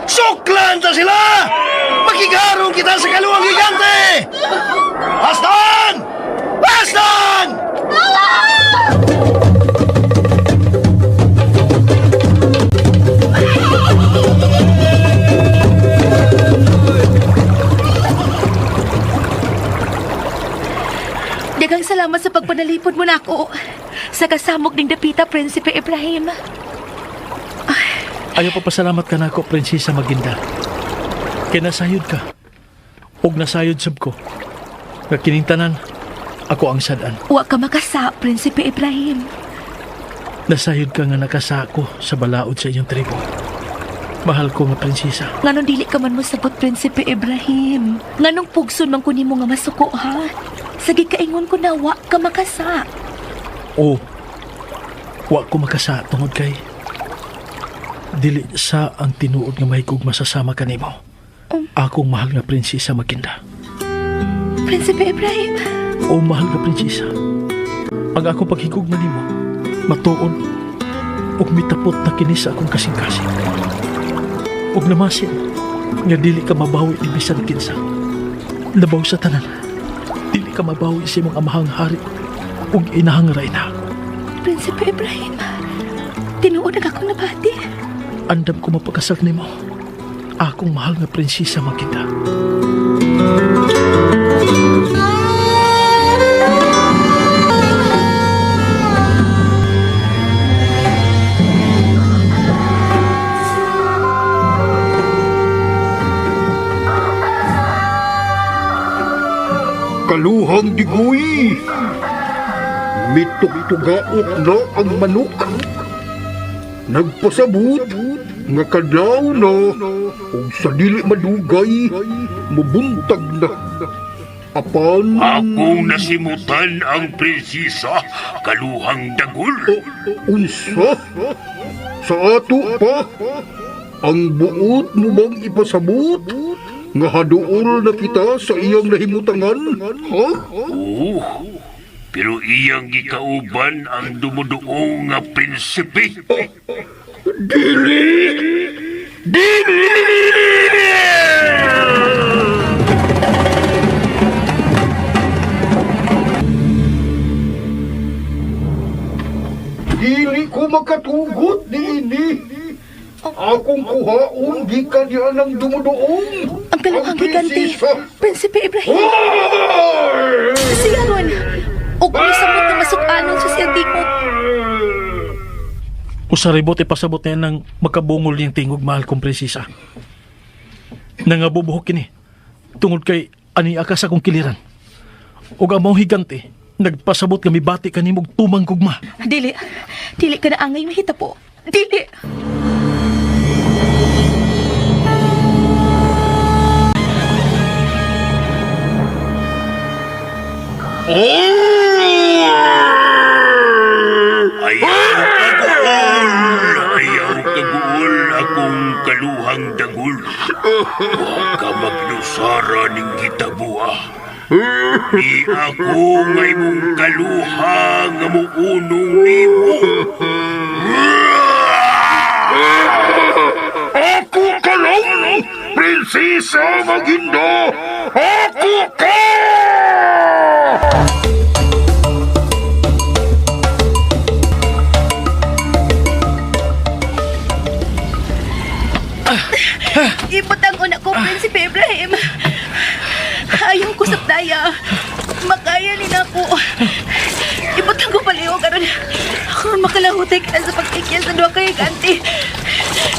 Suklan ta sila! Makigarong kita sa kaluhang higante! Astan! Astan! Daghang salamat sa pagpanalipod mo na ako. Sa kasamok ning dapita, Prinsipe Ibrahim. Ayaw pa pasalamat ka na ako, Prinsesa Maginda. Kay nasayod ka. Og nasayod sab ko. Nga kining tanan, ako ang sadan. Wa ka makasa, Prinsipe Ibrahim. Nasayod ka nga nakasako sa balaod sa inyong tribo. Mahal ko nga prinsesa. Nganong dili ka man mosabot, Prinsipe Ibrahim? Nganong pugson man ko nimo nga masuko, ha? Sige kaingon ko na wa ka makasa. O, wa ko makasa tungod kay dili sa ang tinuod nga mahigog masasama kanimo. Akong mahal nga prinsesa Maginda. Prinsipe Ibrahim, O mahal nga prinsesa. Ang akong paghigugma nimo matuod ug mitapot na kini sa akong kasing-kasing. Ug namasin nga dili ka mabawi ni bisan kinsa. Labaw sa tanan, dili ka mabawi sa imong amahang hari ug inahang rayna. Prinsipe Ibrahim, Tinuod ang akong nabati. Andam ko mapagkasal nimo. Akong mahal nga prinsesa Maginda. Kaluhang digoy. Mitugtugaot na ang manok. Nagpasabot nga kadlaw na ug sa dili madugay mubuntag na. Apan Akong nasimutan ang prinsesa, kaluhang dagul. Unsa? Sa ato pa? Ang buot mo bang ipasabot? Nga haduol na kita sa iyang nahimutangan? Ha? Oo, pero iyang gikauban ang dumuduong nga prinsipe. Dili! Dili! Dili ko makatugot niini. Akong kuhaon gikan niya ng dumuduong. Ang kaluhang higante, prinsesa. Prinsipe Ibrahim. Siya ron. Ug misamot nga masuk-anon sa siyang tingog. Usa ribot ipasabot niya ng magkabungol niyang tingog, mahal kong prinsesa. Nangabubuhok kini tungod kay ani ka sa akong kiliran. Ug ang maong higante, nagpasabot nga mibati kanimog tumang gugma. Dili. Dili ka na angay mahitabo. Dili. Ayaw kaguol! Ayaw kaguol akong kaluhang dagul. Wa ka magnusara ning gitabua. Di ako nga imong kaluha nga muunong nimo. Ako ka lang, Prinsesa Maginda! Ako ka! Ibutang una ko, Prinsipe Ibrahim. Ayaw ko sa daya. Makaya ni na ako. Ibutang ko paliw karon. Karon makalahutay ka na sa pagtikyan sa duha kay higante.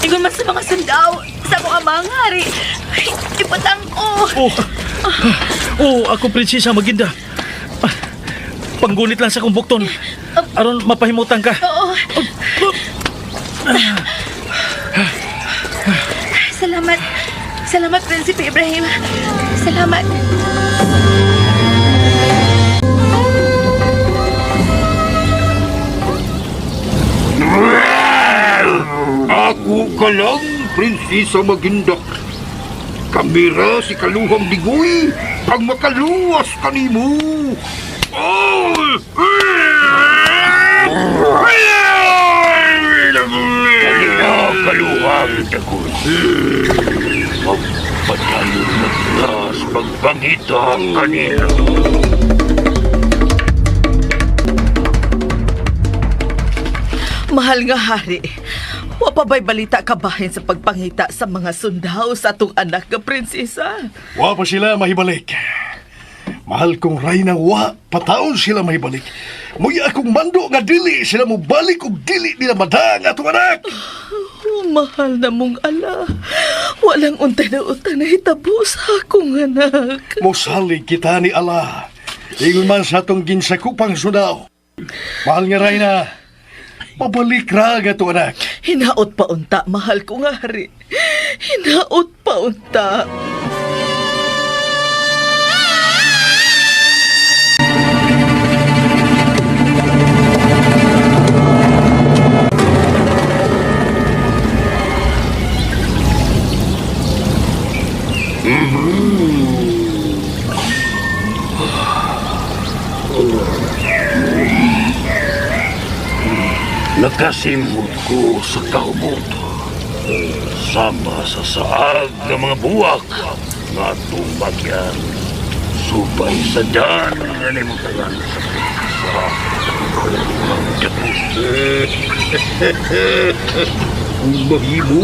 Ingon man sa mga sundao sa akong amang hari. Ibutang ko. Oh, oh, ako prinsesa Maginda. Ah, panggunit lang sa akong bukton. Aron mapahimutan ka. Oo. Salamat. Salamat, Prinsipe Ibrahim. Salamat. Ako ka lang, Prinsesa Maginda. Kamera si Kaluhang Digoy ang makaluwas kanimo. Oh! Kanina kaluhang dagul. Magpadayon na kita sa pagpangita kanila. Mahal nga hari, wa pa ba'y balita kabahin sa pagpangita sa mga sundao sa atong anak nga prinsesa? Wa pa sila mahibalik. Mahal kong rayna, wa pataon sila mahibalik. Muya akong mando nga dili sila mobalik ug dili nila madang atong anak. Oh, mahal na mong ala. Walang untay na utang na hitabo sa akong anak. Mosalig kita ni Allah. Ingon man sa atong ginsakupang sudaw. Mahal nga rayna, pabalik ra nga atong anak. Hinaot pa unta, mahal ko nga hari. Hinaot pa unta. Nakasimot ko sa kahubot. Sama sa saag ng mga buwak nga atong bagyan. Subay sa daan nga nimutangan sa prinsesa. prinsesa. Kaluhang dagol. Kung mahimo,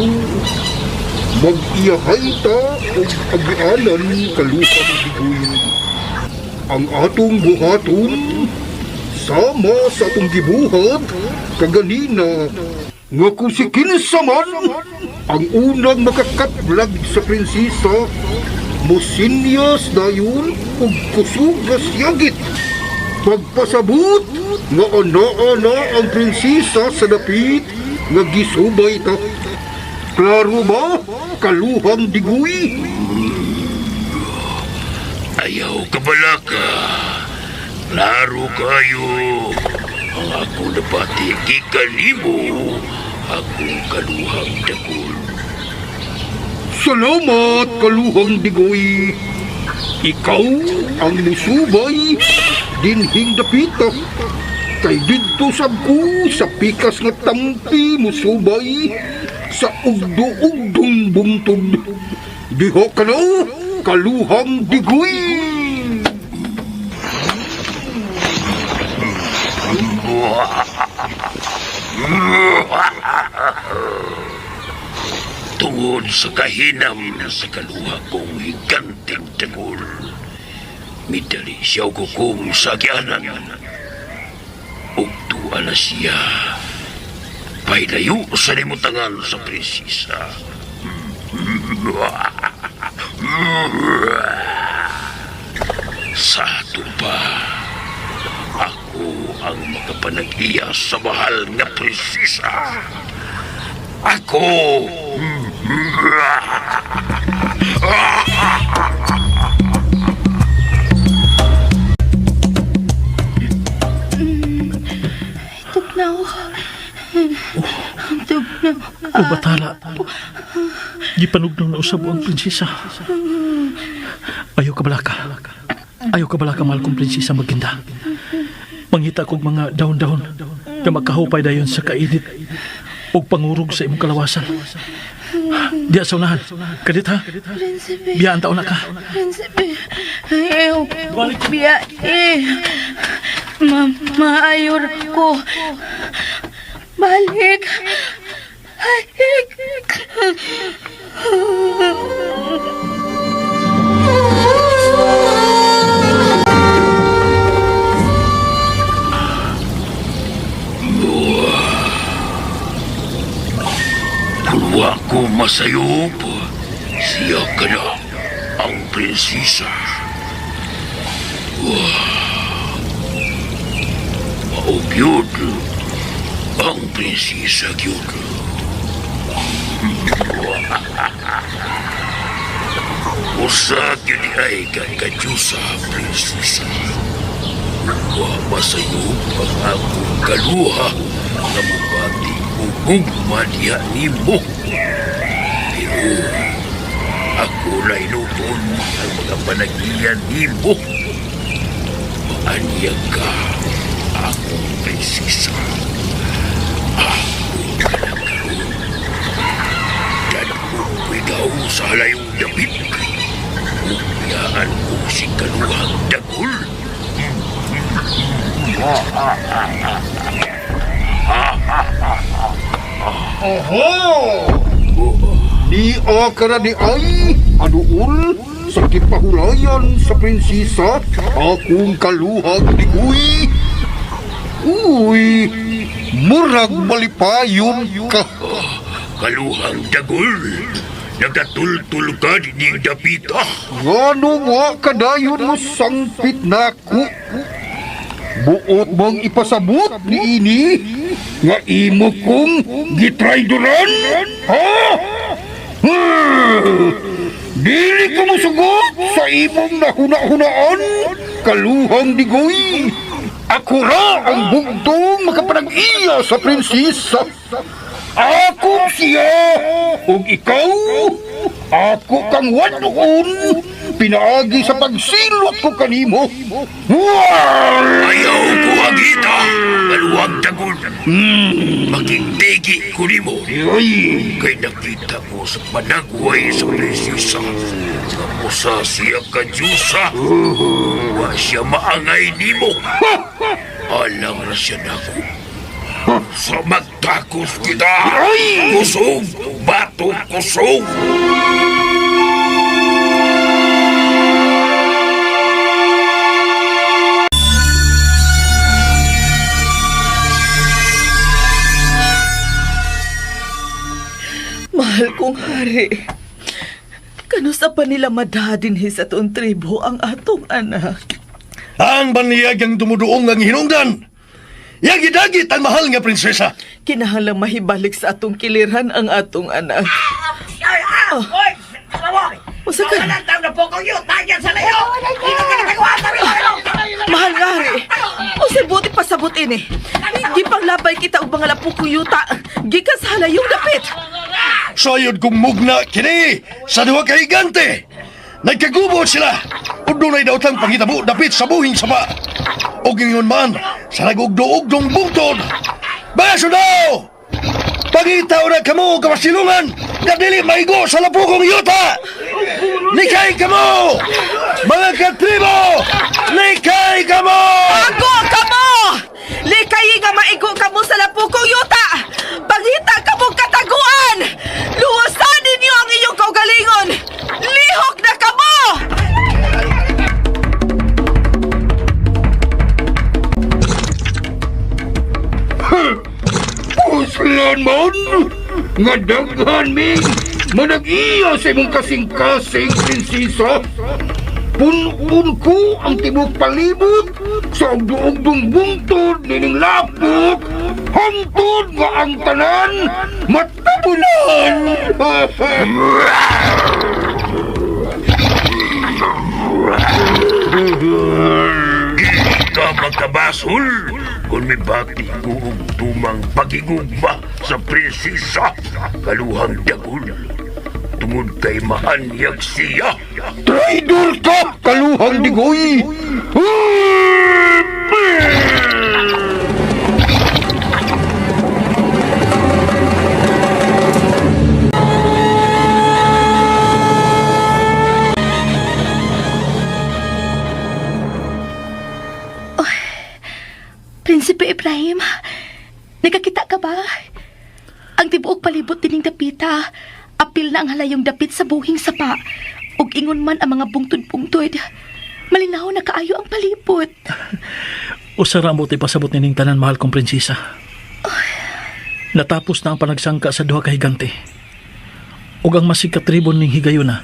mag-iyahay ta og agianan kaluhang digoy. Ang atong buhaton, sama sa atong gibuhat, kaganina, nga kung si kinsa man, ang unang makakaplag sa prinsesa, mosinyas dayon ug kusog nga siyagit. Pagpasabot nga anaa na ang prinsesa sa dapit nga gisubay ta. Klaro ba? Kaluhang digoy. Ayaw ka balaka. Klaro kayo. Ang akong nabati gikan nimo. Akong kaluhang dagol. Salamat, kaluhang digoy. Ikaw ang musubay dinhing dapita. Kay didto sab ko sa pikas nga tampi musubay sa ugdo-ugdong bungtod. Diho ka na, kaluhang digoy. Tungod sa kahinam sa kaluha kong higanteng dagol, midali siya og hukom sa agyanan. Ug tuwa na siya, pailayo sa limutangan sa prinsesa. Sa ato pa, ako ang makapanag-iya sa mahal nga prinsesa. Ako! Tugnaw. Tugnaw. O batala, gipanugnaw na usab ang prinsesa. Ayaw ka balaka. Ayaw ka balaka, mahal kong prinsesa Maginda. Mangita kog mga dahon-dahon na makahupay dayon sa kainit ug pangurog sa imong kalawasan. Diya sa unahan. Kadit ha? Prinsipe. Biyaan taon na ka. Prinsipe. Ayaw. Biya eh. Ma maayor ko. Balik. Balik. Kulwa ko masayop. Siya ka na ang prinsesa. Wah. Mao gyud ang prinsesa gyud. Usa gyud ay ka kadyusa, prinsesa. Wa masayop ang akong kaluha nga mubati og gugma diha nimo. Pero ako na inuton ang mga panagiyan nimo. Maanyag ka, akong prinsesa. Ako ka na karon. Dadako ko ikaw sa halayong dapit. Upiyaan ko si kaluhang dagol. Oho! Ni ka na di ay, aduol, sa kipahulayan sa prinsesa, akong kaluhag digoy. Uy, murag malipayon ka. Kaluhang dagol. Nagatultul ka dining dapita. Ngano nga kadayon mo sangpit nako? Buot mong ipasabot ni ini nga imo kong gitraydoran? Ha? Hmm. Dili ko mosugot sa imong nahuna-hunaan, kaluhang digoy. Ako ra ang bugtong makapanag-iya sa prinsesa. Ako siya, ug ikaw, ako kang wanoon, pinaagi sa pagsilot ko kanimo. Wal! Ayaw ko agita, kaluhang dagol. Magintigi ko nimo. Ay, Kay nakita ko sa panagway sa prinsesa. Nga usa siya ka Diyosa. Wa siya maangay nimo. Alang ra siya nako. Sa magtakos kita! Kusog! Bato kusog! Mahal kong hari. Kanusa pa nila madadinhi sa atong tribo ang atong anak. Ang baniyag ang dumuduong ang hinungdan. Yagi-dagit ang mahal nga prinsesa. Kinahanglang mahibalik sa atong kilirhan ang atong anak. Oy! Usa ka? Mahal nga hari. Usay buti pasabot ini. Gipanglabay kita og mga lapukong yuta. Gikan sa halayong dapit. Sayod kong mugna kini sa duha ka higante. Nagkagubo sila. Ug dunay daotang pangitabo dapit sa buhing saba. Ug ingon man sa nagugdo-ugdong bungtod. Mga sundao! Pangitaw na kamo kapasilungan nga dili maigo sa lapugong yuta! Likay kamo! Mga katribo! Likay kamo! Ago kamo! Likay nga maigo kamo sa lapukong yuta! Pangita kamo kataguan! Luwasan ninyo ang inyong kaugalingon! Lihok na kamo! Puslan man! Nga daghan mi! Manag-iya sa imong kasing-kasing, prinsesa! Pun-pun ko ang tibok palibot sa ugdo-ugdong bungtod nining lapok! Hangtod nga ang tanan matabunan! Dili ka magkabasol kung mibati ko og tumang pagigugma sa prinsesa kaluhang dagol tungod kay maanyag siya. Traidor ka, kaluhang digoy! Prinsipe Ibrahim, nakakita ka ba? Ang tibuok palibot dining dapita, apil na ang halayong dapit sa buhing sapa, ug ingon man ang mga bungtod-bungtod. Malinaw na kaayo ang palibot. Usa ra ang buti pasabot nining tanan mahal kong prinsesa. Natapos na ang panagsangka sa duha ka higante. Ug ang masig ka tribo ning higayuna.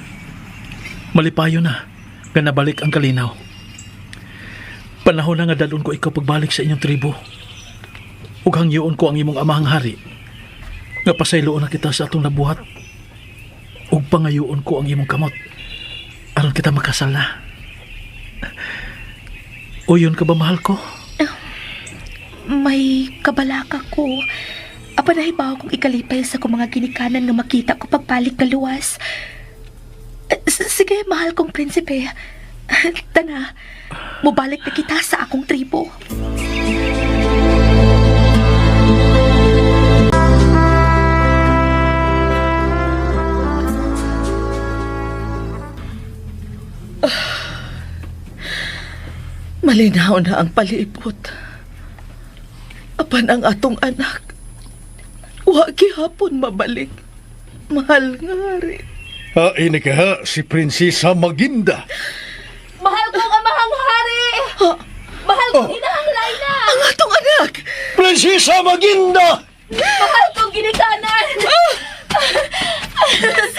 Malipayo na nga nabalik ang kalinaw. Panahon na nga dalon ko ikaw pagbalik sa inyong tribo. Ug hangyoon ko ang imong amahang hari. Nga pasayloon na kita sa atong nabuhat. Ug pangayoon ko ang imong kamot. Aron kita makasal na. Uyon ka ba mahal ko? May kabalaka ko. Apa nahibaw kong ikalipay sa kong mga ginikanan nga makita ko pagbalik na luwas. Sige, mahal kong prinsipe. Tana, mubalik na kita sa akong tribo. Malinaw na ang palibot. Apan ang atong anak. Wa gihapon mabalik. Mahal nga hari. Hain ka ha, si Prinsesa Maginda. Mahal kong amahang hari! Mahal kong inahang Laina! Ang atong anak! Prinsesa Maginda! Mahal kong ginikanan!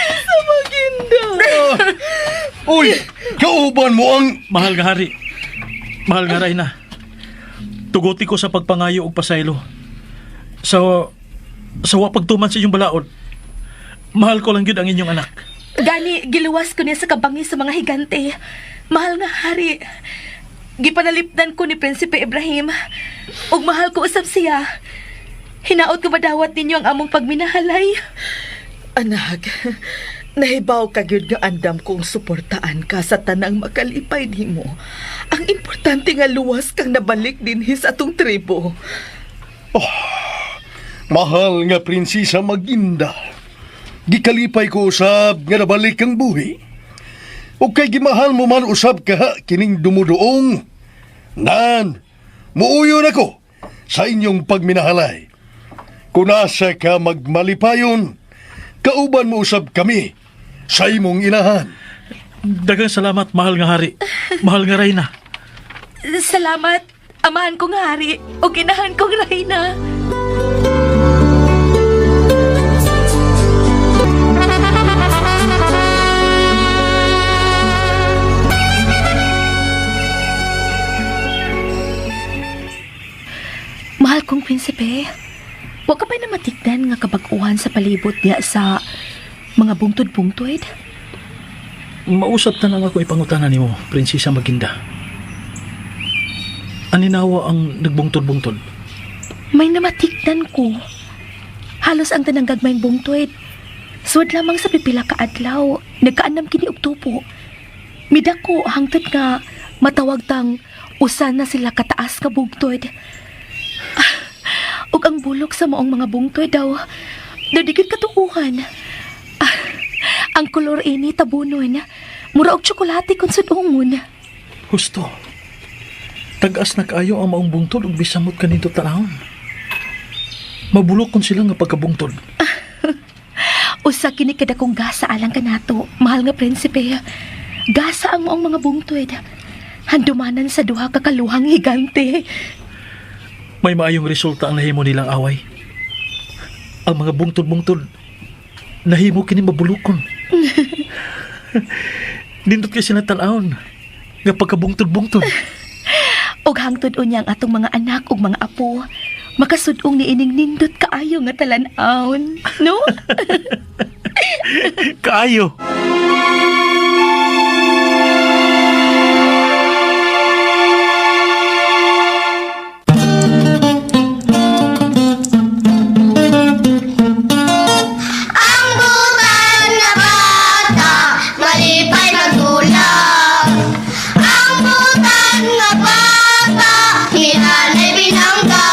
Sa Maginda! Uy, kauban mo ang... Mahal nga hari. Mahal nga rayna. Tuguti ko sa pagpangayo og pasaylo. Sa sa wa pagtuman sa inyong balaod. Mahal ko lang gyud ang inyong anak. Gani, giluwas ko niya sa kabangi sa mga higante. Mahal nga hari. Gipanalipdan ko ni Prinsipe Ibrahim. Ug mahal ko usab siya. Hinaot ko ba dawat ninyo ang among pagminahalay? Anak, nahibaw ka gyud nga andam kong suportaan ka sa tanang makalipay nimo. Ang importante nga luwas kang nabalik dinhi sa atong tribo. Mahal nga Prinsesa Maginda. Gikalipay ko usab nga nabalik ang buhi. O kay gimahal mo man usab ka ha, kining dumuduong. Nan, Muuyon ako sa inyong pagminahalay. Kung asa ka magmalipayon, kauban mo usab kami sa imong inahan. Daghang salamat, mahal nga hari. Mahal nga reyna. Salamat, amahan kong hari o ginahan kong reyna. Mahal kong prinsipe, wa ka ba na matignan nga kabag-uhan sa palibot niya sa mga bungtod-bungtod? Mausap na lang ako ipangutana nimo, Prinsesa Maginda. Aninawa ang nagbungtod-bungtod. May namatignan ko. Halos ang tanang gagmayng bungtod. Suod lamang sa pipila ka adlaw, nagkaanam kini og tupo. Midako hangtod nga matawag tang usa na sila kataas ka bungtod. Ah, ug ang bulok sa maong mga bungtod daw, dadigid katuuhan. Ah, ang kolor ini tabunon. Mura og tsokolate kun sudungon. Husto. Tag-as na kaayo ang maong bungtod ug bisamot kanito tanahon. Mabulok kon sila nga pagkabungtod. Usa kini kadakong gasa alang kanato, mahal nga prinsipe. Gasa ang maong mga bungtod. Handumanan sa duha ka kaluhang higante. May maayong resulta ang nahimo nilang away. Ang mga bungtod-bungtod, nahimo kini mabulokon. Nindot kay sila tan-awon nga pagkabungtod-bungtod. Og hangtod unya ang atong mga anak ug mga apo. Makasudong ni ining nindot kaayo nga talan-awon, no? Kaayo. Ang butan nga bata, malipay magdula. Ang butan nga bata, ni nanay binangga.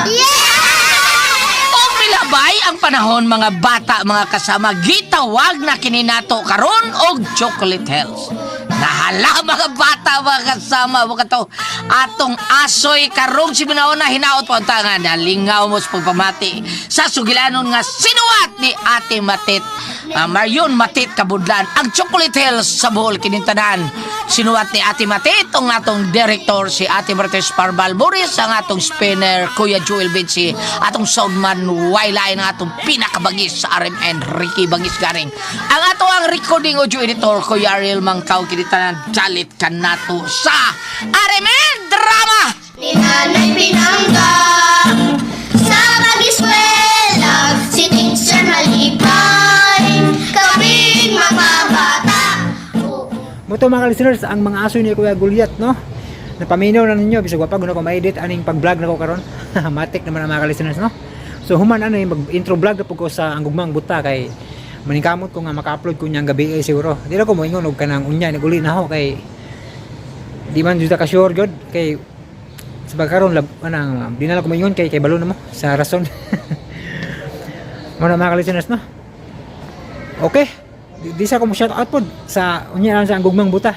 Yeah! Og milabay ang panahon mga bata mga kasama gitawag na kini nato karon og Chocolate Hills. Nahala mga bata mga kasama mga to atong asoy karong si na hinaot pa unta nga nalingaw mo sa pagpamati sa sugilanon nga sinuwat ni Ate Matit, Marion Matit Kabudlan ang Chocolate Hills sa Bohol kinintanan. Sinuwat ni Ate Matit ang atong director si Ate Martes Parval Boris, ang atong spinner Kuya Joel Vinci, atong soundman Waylain, ang atong pinakabangis sa RMN Ricky Bangis Garing. Ang ato ang recording audio editor Kuya Ariel Mangkaw kinitanan dalit kanato sa RMN Drama. Ni nanay binangga. Sa pag-eskwela, si teacher malipay. Kaming mga bata. Mo to mga listeners, ang mga aso ni Kuya Gulyat, no? Napaminaw na ninyo bisag wa pa guna ko ma-edit aning pag-vlog nako karon. Matik naman ang mga listeners, no? So human ano mag intro vlog na pud ko sa ang gugmang buta kay maningkamot ko nga maka-upload ko niyang gabi eh, siguro. Di na ko moingon og kanang unya naguli na ako kay di man jud ta ka sure gyud kay sa pagkaron lab anang di na lang ko moingon kay kay balo na mo sa rason. Mo na mga listeners, no? Okay. Di sa ko mo shout out pod sa unya lang sa ang gugmang buta.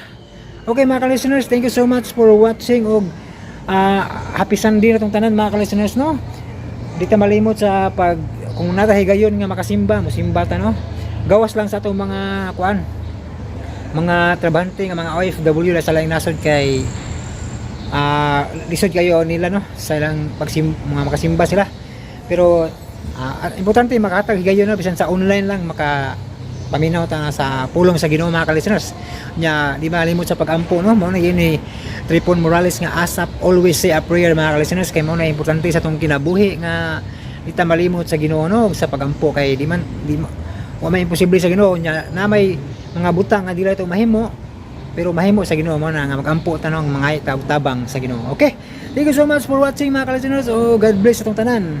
Okay mga ka-listeners, thank you so much for watching og happy Sunday na tong tanan mga ka-listeners, no. Di ta malimot sa pag kung nata higayon nga makasimba, mosimba ta, no. Gawas lang sa atong mga kuan mga trabahante nga mga OFW la sa laing nasod kay lisod kayo nila, no, sa ilang mga makasimba sila. Pero importante makahatag higayon, no, bisan sa online lang maka paminaw ta sa pulong sa Ginoo mga ka-listeners. Nya di malimot sa pagampo, no, mao na yun ni Tripon Morales nga ASAP, always say a prayer mga ka-listeners kay mao na importante sa atong kinabuhi nga di ta malimot sa Ginoo, no, ug sa pagampo kay di man di wa may imposible sa Ginoo. Nya na may mga butang nga dili ito mahimo pero mahimo sa Ginoo mo na nga magampo tanong mga tabang sa Ginoo. Okay. Thank you so much for watching mga ka-listeners. Oh, God bless atong tanan.